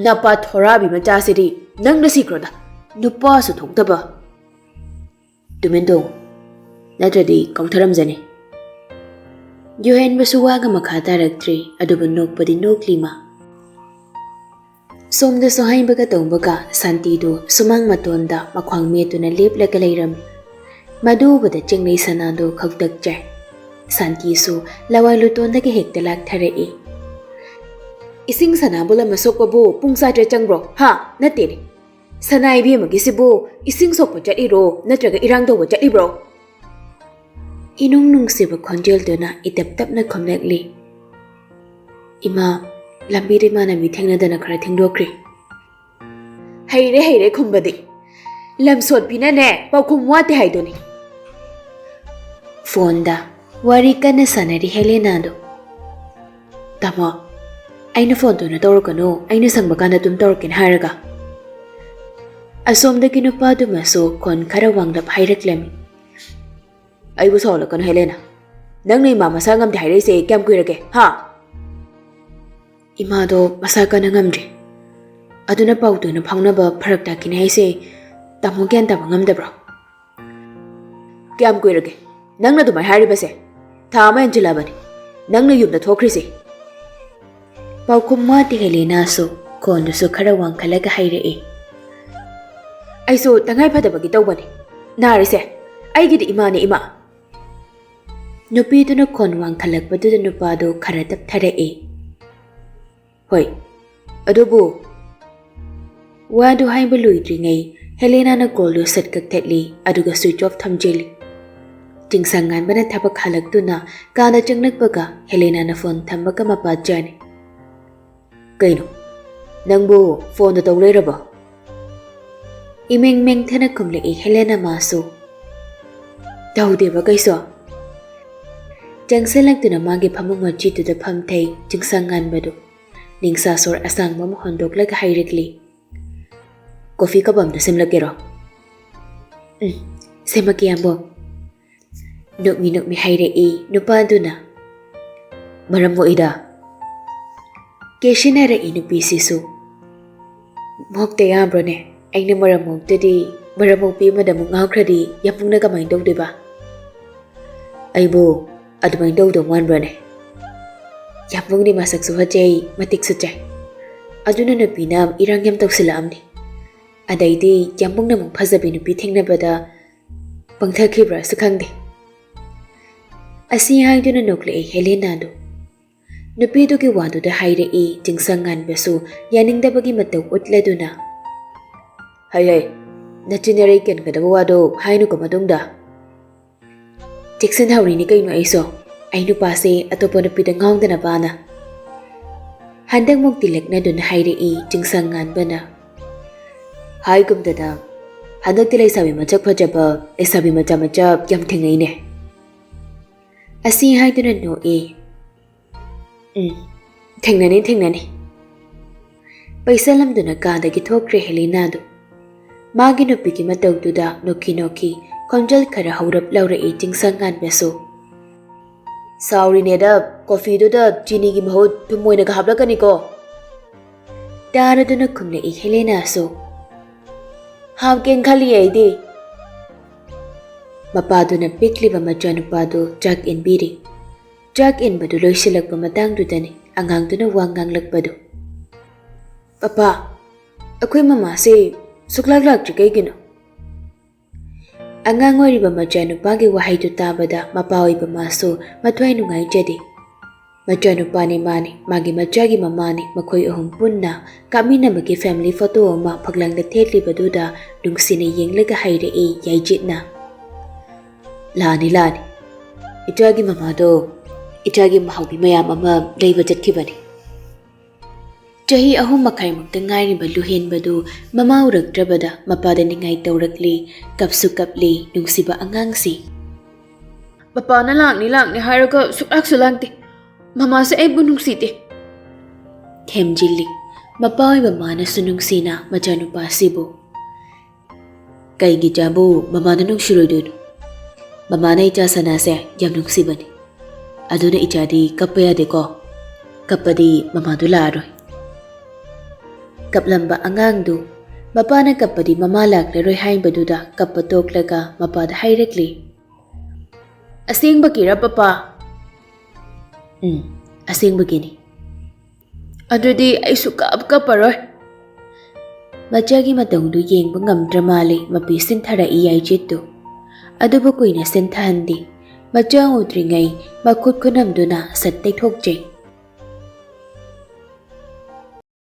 "ꯅꯄꯥ ꯊꯣꯔꯥꯕꯤ ꯃꯆꯥꯁꯤꯗꯤ, ꯅꯪꯅ ꯁꯤꯈ꯭ꯔꯣꯗ, ꯅꯨꯄꯥꯁꯨ ꯊꯣꯛꯇꯕ꯫" "ꯇꯨꯃꯤꯟ ꯇꯣꯡ, ꯅꯠꯇ꯭ꯔꯗꯤ ꯀꯥꯎꯊꯔꯝꯖꯅꯤ꯫" ꯌꯨꯍꯦꯟꯕꯁꯨ ꯋꯥꯒ ꯃꯈꯥ ꯇꯥꯔꯛꯇ꯭ꯔꯦ, ꯑꯗꯨꯕꯨ ꯅꯣꯛꯄꯗꯤ ꯅꯣꯛꯂꯤ ꯃꯥ꯫ ꯁꯣꯝꯗꯁꯨ ꯍꯥꯏꯕꯒ ꯇꯧꯕꯒ ꯁꯥꯟꯇꯤꯗꯨ ꯁꯨꯃꯥꯡ ꯃꯇꯣꯟꯗ ꯃꯈ꯭ꯋꯥꯡ ꯃꯦꯠꯇꯨꯅ ꯂꯦꯞꯂꯒ ꯂꯩꯔꯝꯃꯤ꯫ ꯃꯗꯨ ꯎꯕꯗ ꯆꯤꯡꯂꯩ ꯁꯅꯥꯗꯨ ꯈꯛꯇꯛꯆꯩ꯫ ꯁꯥꯟꯇꯤꯁꯨ ꯂꯋꯥꯏ ꯂꯨꯇꯣꯟꯗꯒꯤ ꯍꯦꯛꯇ ꯂꯥꯛꯊꯔꯛꯏ꯫ "ꯏꯁꯤꯡ ꯁꯅꯥꯕꯨ ꯂꯝ ꯑꯁꯣꯛꯄꯕꯨ ꯄꯨꯡ ꯆꯥꯇ꯭ꯔꯦꯠ ꯆꯪꯕ꯭ꯔꯣ? ꯍꯥ? ꯅꯠꯇꯦꯅꯦ꯫ ꯁꯅꯥ ꯏꯕꯦꯝꯃꯒꯤꯁꯤꯕꯨ ꯏꯁꯤꯡ ꯁꯣꯛꯄ ꯆꯠꯂꯤꯔꯣ, ꯅꯠꯇ꯭ꯔꯒ ꯏꯔꯥꯡ ꯇꯧꯕ ꯆꯠꯂꯤꯕ꯭ꯔꯣ?" ꯏꯅꯨꯡ ꯅꯨꯡꯁꯤꯕ ꯈꯣꯟꯖꯦꯜꯗꯨꯅ ꯏꯇꯞ ꯇꯞꯅ ꯈꯨꯝꯂꯛꯂꯤ꯫ "ꯏꯃꯥ, ꯂꯝꯕꯤꯗ ꯏꯃꯥꯟꯅꯕꯤ ꯊꯦꯡꯅꯗꯅ ꯈꯔ ꯊꯦꯡꯗꯣꯛꯈ꯭ꯔꯦ꯫" "ꯍꯩꯔꯦ, ꯍꯩꯔꯦ ꯈꯨꯝꯕꯗꯤ꯫ ꯂꯝ ꯁꯣꯠꯄꯤꯅꯅꯦ, ꯄꯥꯎꯈꯨꯝ ꯋꯥꯠꯇꯦ ꯍꯥꯏꯗꯨꯅꯤ꯫" ꯐꯣꯟꯗ ꯋꯥꯔꯤ ꯀꯟꯅ ꯁꯥꯟꯅꯔꯤ ꯍꯦꯂꯦꯅꯥꯗꯣ꯫ "ꯇꯥꯃꯣ, ꯑꯩꯅ ꯐꯣꯟ ꯇꯣꯏꯅ ꯇꯧꯔꯛꯀꯅꯨ, ꯑꯩꯅ ꯁꯪꯕ ꯀꯥꯟꯗ ꯑꯗꯨꯝ ꯇꯧꯔꯛꯀꯦꯅ ꯍꯥꯏꯔꯒ꯫" ꯑꯁꯣꯝꯗꯒꯤ ꯅꯨꯄꯥꯗꯨꯃꯁꯨ ꯈꯣꯟ ꯈꯔ ꯋꯥꯡꯂꯞ ꯍꯥꯏꯔꯛꯂꯝꯃꯤ꯫ "ꯑꯩꯕꯨ ꯁꯥꯎꯍꯜꯂꯛꯀꯅꯨ ꯍꯦꯂꯦꯅꯥ꯫ ꯅꯪꯅ ꯏꯃꯥ ꯃꯁꯥ ꯉꯝꯗꯦ ꯍꯥꯏꯔꯛꯏꯁꯦ ꯀꯌꯥꯝ ꯀꯨꯏꯔꯒꯦ, ꯍꯥ?" "ꯏꯃꯥꯗꯣ ꯃꯁꯥ ꯀꯟꯅ ꯉꯝꯗ꯭ꯔꯤ꯫ ꯑꯗꯨꯅ ꯄꯥꯎ ꯇꯣꯏꯅ ꯐꯥꯎꯅꯕ ꯐꯔꯛ ꯇꯥꯈꯤꯅꯤ ꯍꯥꯏꯁꯦ ꯇꯥꯃꯣ ꯒ꯭ꯌꯥꯟ ꯇꯥꯕ ꯉꯝꯗꯕ꯭ꯔꯣ?" "ꯀꯌꯥꯝ ꯀꯨꯏꯔꯒꯦ ꯅꯪꯅ ꯑꯗꯨꯃꯥꯏꯅ ꯍꯥꯏꯔꯤꯕꯁꯦ? ꯊꯥ ꯑꯃ ꯍꯦꯟꯖꯤꯜꯂꯛꯑꯕꯅꯤ ꯅꯪꯅ ꯌꯨꯝꯗ ꯊꯣꯛꯈ꯭ꯔꯤꯁꯦ꯫" ꯄꯥꯎꯈꯨꯝ ꯋꯥꯠꯇꯦ ꯍꯦꯂꯦꯅꯥꯁꯨ ꯈꯣꯟꯗꯨꯁꯨ ꯈꯔ ꯋꯥꯡꯈꯠꯂꯒ ꯍꯥꯏꯔꯛꯏ꯫ "ꯑꯩꯁꯨ ꯇꯉꯥꯏ ꯐꯗꯕꯒꯤ ꯇꯧꯕꯅꯤ꯫ ꯅꯥꯔꯤꯁꯦ ꯑꯩꯒꯤꯗꯤ ꯏꯃꯥꯅꯦ, ꯏꯃꯥ꯫" ꯅꯨꯄꯤꯗꯨꯅ ꯈꯣꯟ ꯋꯥꯡꯈꯠꯂꯛꯄꯗꯨꯗ ꯅꯨꯄꯥꯗꯨ ꯈꯔ ꯇꯞꯊꯔꯛꯏ꯫ "ꯍꯣꯏ, ꯑꯗꯨꯕꯨ꯫" ꯋꯥꯗꯨ ꯍꯥꯏꯕ ꯂꯣꯏꯗ꯭ꯔꯤꯉꯩ ꯍꯦꯂꯦꯅꯥꯅ ꯀꯣꯜꯗꯨ ꯁꯠ ꯀꯛꯊꯠꯂꯤ, ꯑꯗꯨꯒ ꯁ꯭ꯋꯤꯆ ꯑꯣꯐ ꯊꯝꯖꯤꯜꯂꯤ꯫ ꯆꯤꯡꯁꯪ ꯉꯥꯟꯕꯅ ꯊꯕꯛ ꯍꯜꯂꯛꯇꯨꯅ ꯀꯥꯗ ꯆꯪꯂꯛꯄꯒ ꯍꯦꯂꯦꯅꯥꯅ ꯐꯣꯟ ꯊꯝꯕꯒ ꯃꯄꯥ ꯆꯥꯅꯤ꯫ "ꯀꯩꯅꯣ, ꯅꯪꯕꯨ ꯐꯣꯟꯗ ꯇꯧ ꯂꯩꯔꯕꯣ?" ꯏꯃꯦꯡ ꯃꯦꯡꯊꯅ ꯈꯨꯝꯂꯛꯏ ꯍꯦꯂꯦꯅꯥ ꯃꯥꯁꯨ꯫ "ꯇꯧꯗꯦꯕ ꯀꯩꯁꯨ꯫" ꯆꯪꯁꯤꯜꯂꯛꯇꯨꯅ ꯃꯥꯒꯤ ꯐꯃꯨꯡ ꯃꯆꯤꯗꯨꯗ ꯐꯝꯊꯩ ꯆꯤꯡꯁꯪ ꯉꯥꯟꯕꯗꯨ꯫ ꯅꯤꯡꯁꯥ ꯁꯣꯔ ꯑꯁꯥꯡꯕ ꯑꯃ ꯍꯣꯟꯗꯣꯛꯂꯒ ꯍꯥꯏꯔꯛꯂꯤ꯫ "ꯀꯣꯐꯤ ꯀꯞ ꯑꯝꯇ ꯁꯦꯝꯂꯛꯀꯦꯔꯣ?" "ꯎꯝ, ꯁꯦꯝꯃꯛꯀꯦ, ꯌꯥꯝꯕꯣ꯫" ꯅꯣꯛꯃꯤ ꯅꯣꯛꯃꯤ ꯍꯥꯏꯔꯛꯏ ꯅꯨꯄꯥꯗꯨꯅ꯫ "ꯃꯔꯝ ꯃꯣꯛꯏꯗ꯫" ꯀꯦꯁꯤꯟꯅꯔꯛꯏ ꯅꯨꯄꯤꯁꯤꯁꯨ꯫ "ꯃꯣꯛꯇ ꯌꯥꯕ꯭ꯔꯣꯅꯦ? ꯑꯩꯅ ꯃꯔꯝ ꯃꯣꯛꯇꯗꯤ ꯃꯔꯝ ꯃꯣꯛꯄꯤ ꯑꯃꯗ ꯑꯃꯨꯛ ꯉꯥꯎꯈ꯭ꯔꯗꯤ ꯌꯥꯝꯕꯨꯡꯅ ꯀꯃꯥꯏꯅ ꯇꯧꯗꯣꯏꯕ?" "ꯑꯩꯕꯨ ꯑꯗꯨꯃꯥꯏꯅ ꯇꯧꯗꯧ ꯃꯥꯟꯕ꯭ꯔꯣꯅꯦ? ꯌꯥꯝꯕꯨꯡꯗꯤ ꯃꯁꯛꯁꯨ ꯐꯖꯩ, ꯃꯇꯤꯛꯁꯨ ꯆꯥꯏ꯫ ꯑꯗꯨꯅ ꯅꯨꯄꯤꯅ ꯏꯔꯥꯡ ꯌꯥꯝ ꯇꯧꯁꯤꯜꯂꯛꯑꯝꯅꯤ꯫ ꯑꯗꯩꯗꯤ ꯌꯥꯝꯕꯨꯡꯅ ꯑꯃꯨꯛ ꯐꯖꯕꯤ ꯅꯨꯄꯤ ꯊꯦꯡꯅꯕꯗ ꯄꯪꯊꯈꯤꯕ꯭ꯔꯥꯁꯨ ꯈꯪꯗꯦ꯫" ꯑꯁꯤ ꯍꯥꯏꯗꯨꯅ ꯅꯣꯛꯂꯛꯏ ꯍꯦꯂꯦꯅꯥꯗꯨ꯫ ꯅꯨꯄꯤꯗꯨꯒꯤ ꯋꯥꯗꯨꯗ ꯍꯥꯏꯔꯛꯏ ꯆꯤꯡꯁꯪ ꯉꯥꯟꯕꯁꯨ ꯌꯥꯅꯤꯡꯗꯕꯒꯤ ꯃꯇꯧ ꯎꯠꯂꯗꯨꯅ꯫ "ꯍꯩ ꯍꯩ, ꯅꯆꯤꯟ ꯅꯔꯩ ꯀꯦꯟꯒꯗꯕ ꯋꯥꯗꯣ ꯍꯥꯏꯅꯨꯀꯣ ꯃꯇꯨꯡꯗ꯫ ꯆꯦꯛꯁꯤꯟꯍꯧꯔꯤꯅꯤ ꯀꯩꯅꯣ ꯑꯩꯁꯨ, ꯑꯩ ꯅꯨꯄꯥꯁꯦ ꯑꯇꯣꯞꯄ ꯅꯨꯄꯤꯗ ꯉꯥꯎꯗꯅꯕꯅ"꯫ ꯍꯟꯗꯛꯃꯨꯛꯇꯤ ꯂꯛꯅꯗꯨꯅ ꯍꯥꯏꯔꯛꯏ ꯆꯤꯡꯁꯪ ꯉꯥꯟꯕꯅ꯫ "ꯍꯥꯏꯒꯨꯝꯗꯅ, ꯍꯟꯗꯛꯇꯤ ꯂꯩꯁꯥꯕꯤ ꯃꯁꯛ ꯐꯖꯕ, ꯂꯩꯁꯥꯕꯤ ꯃꯆꯥ ꯃꯆꯥ ꯌꯥꯝ ꯊꯦꯡꯅꯩꯅꯦ"꯫ ꯑꯁꯤ ꯍꯥꯏꯗꯨꯅ ꯅꯣꯛꯏ꯫ "ꯎꯝ, ꯊꯦꯡꯅꯅꯤ, ꯊꯦꯡꯅꯅꯤ"꯫ ꯄꯩꯁꯜꯂꯝꯗꯨꯅ ꯀꯥꯗꯒꯤ ꯊꯣꯛꯈ꯭ꯔꯦ ꯍꯦꯂꯤꯅꯥꯗꯨ꯫ ꯃꯥꯒꯤ ꯅꯨꯄꯤꯒꯤ ꯃꯇꯧꯗꯨꯗ ꯅꯣꯛꯈꯤ ꯅꯣꯛꯈꯤ ꯈꯣꯟꯖꯦꯜ ꯈꯔ ꯍꯧꯔꯞ ꯂꯧꯔꯛꯏ ꯆꯤꯡꯁꯪ ꯉꯥꯟꯕꯁꯨ꯫ "ꯁꯥꯎꯔꯤꯅꯦꯗ, ꯀꯣꯐꯤꯗꯨꯗ ꯆꯤꯅꯤꯒꯤ ꯃꯍꯨꯠ ꯊꯨꯝ ꯑꯣꯏꯅꯒ ꯍꯥꯞꯂꯛꯀꯅꯤꯀꯣ"꯫ ꯇꯥꯔꯗꯨꯅ ꯈꯨꯝꯂꯛꯏ ꯍꯦꯂꯦꯅꯥꯁꯨ꯫ "ꯍꯥꯞꯀꯦꯅ ꯈꯜꯂꯤ ꯑꯩꯗꯤ"꯫ ꯃꯄꯥꯗꯨꯅ ꯄꯤꯛꯂꯤꯕ ꯃꯆꯥꯅꯨꯄꯥꯗꯨ ꯆꯥꯛ ꯏꯟꯕꯤꯔꯤ꯫ ꯆꯥꯛ ꯏꯟꯕꯗꯨ ꯂꯣꯏꯁꯤꯜꯂꯛꯄ ꯃꯇꯥꯡꯗꯨꯗꯅꯤ ꯑꯉꯥꯡꯗꯨꯅ ꯋꯥ ꯉꯥꯡꯂꯛꯄꯗꯨ꯫ "ꯄꯄꯥ, ꯑꯩꯈꯣꯏ ꯃꯃꯥꯁꯦ ꯁꯨꯛꯂꯥꯛ ꯂꯥꯛꯇ꯭ꯔꯤ ꯀꯩꯒꯤꯅꯣ?" ꯑꯉꯥꯡ ꯑꯣꯏꯔꯤꯕ ꯃꯆꯥꯅꯨꯄꯥꯒꯤ ꯋꯥꯍꯩꯗꯨ ꯇꯥꯕꯗ ꯃꯄꯥ ꯑꯣꯏꯕ ꯃꯥꯁꯨ ꯃꯊ꯭ꯋꯥꯏ ꯅꯨꯡꯉꯥꯏꯖꯗꯦ꯫ ꯃꯆꯥꯅꯨꯄꯥꯅꯤ ꯃꯥꯅꯤ, ꯃꯥꯒꯤ ꯃꯆꯥꯒꯤ ꯃꯃꯥꯅꯤ, ꯃꯈꯣꯏ ꯑꯍꯨꯝ ꯄꯨꯟꯅ ꯀꯥꯞꯃꯤꯟꯅꯕꯒꯤ family photo ꯑꯃ ꯐꯛꯂꯥꯡꯗ ꯊꯦꯠꯂꯤꯕꯗꯨꯗ ꯅꯨꯡꯁꯤꯅ ꯌꯦꯡꯂꯒ ꯍꯥꯏꯔꯛꯏ ꯌꯥꯏꯖꯤꯠꯅ꯫ "ꯂꯥꯛꯑꯅꯤ, ꯂꯥꯛꯑꯅꯤ꯫ ꯏꯆꯥꯒꯤ ꯃꯃꯥꯗꯣ ꯏꯆꯥꯒꯤ ꯃꯍꯥꯎꯕꯤ ꯃꯌꯥꯝ ꯑꯃ ꯂꯩꯕ ꯆꯠꯈꯤꯕꯅꯤ"꯫ ꯆꯍꯤ ꯑꯍꯨꯝ ꯃꯈꯥꯏꯃꯨꯛꯇ ꯉꯥꯏꯔꯤꯕ ꯂꯨꯍꯦꯟꯕꯗꯨ ꯃꯃꯥ ꯎꯔꯛꯇ꯭ꯔꯕꯗ ꯃꯄꯥꯗ ꯅꯤꯡꯉꯥꯏ ꯇꯧꯔꯛꯂꯤ, ꯀꯞꯁꯨ ꯀꯞꯂꯤ, ꯅꯨꯡꯁꯤꯕ ꯑꯉꯥꯡꯁꯤ꯫ "ꯄꯄꯥꯅ ꯂꯥꯛꯅꯤ ꯂꯥꯛꯅꯤ ꯍꯥꯏꯔꯒ ꯁꯨꯛꯂꯥꯛꯁꯨ ꯂꯥꯛꯇꯦ꯫ ꯃꯃꯥꯁꯦ ꯑꯩꯕꯨ ꯅꯨꯡꯁꯤꯗꯦ"꯫ ꯊꯦꯝꯖꯤꯜꯂꯤ꯫ ꯃꯄꯥ ꯑꯣꯏꯕ ꯃꯥꯅꯁꯨ ꯅꯨꯡꯁꯤꯅ ꯃꯆꯥꯅꯨꯄꯥꯁꯤꯕꯨ꯫ "ꯀꯩꯒꯤ ꯏꯆꯥꯕꯨ ꯃꯃꯥꯅ ꯅꯨꯡꯁꯤꯔꯣꯏꯗꯣꯏꯅꯣ? ꯃꯃꯥꯅ ꯏꯆꯥ ꯁꯅꯥꯁꯦ ꯌꯥꯝ ꯅꯨꯡꯁꯤꯕꯅꯤ꯫ ꯑꯗꯨꯅ ꯏꯆꯥꯗꯤ ꯀꯞꯄ ꯌꯥꯗꯦꯀꯣ꯫ ꯀꯞꯄꯗꯤ ꯃꯃꯥꯗꯨ ꯂꯥꯛꯑꯔꯣꯏ"꯫ ꯀꯞꯂꯝꯕ ꯑꯉꯥꯡꯗꯨ ꯃꯄꯥꯅ ꯀꯞꯄꯗꯤ ꯃꯃꯥ ꯂꯥꯛꯂꯔꯣꯏ ꯍꯥꯏꯕꯗꯨꯗ ꯀꯞꯄ ꯇꯣꯛꯂꯒ ꯃꯄꯥꯗ ꯍꯥꯏꯔꯛꯂꯤ꯫ "ꯑꯁꯦꯡꯕꯒꯤꯔ ꯄꯄꯥ?" "ꯎꯝ, ꯑꯁꯦꯡꯕꯒꯤꯅꯤ"꯫ "ꯑꯗꯨꯗꯤ ꯑꯩꯁꯨ ꯀꯞ ꯀꯞꯄꯔꯣꯏ"꯫ ꯃꯆꯥꯒꯤ ꯃꯇꯧꯗꯨ ꯌꯦꯡꯕ ꯉꯝꯗ꯭ꯔ ꯃꯥꯜꯂꯦ ꯃꯄꯤ ꯁꯤꯟꯊꯔꯛꯏ ꯌꯥꯏꯖꯤꯠꯇꯨ꯫ ꯑꯗꯨꯕꯨ ꯀꯨꯏꯅ ꯁꯤꯟꯊꯍꯟꯗꯦ꯫ ꯃꯆꯥ ꯎꯗ꯭ꯔꯤꯉꯩ ꯃꯈꯨꯠ ꯈꯨꯅꯝꯗꯨꯅ ꯁꯠ ꯇꯩꯊꯣꯛꯆꯩ꯫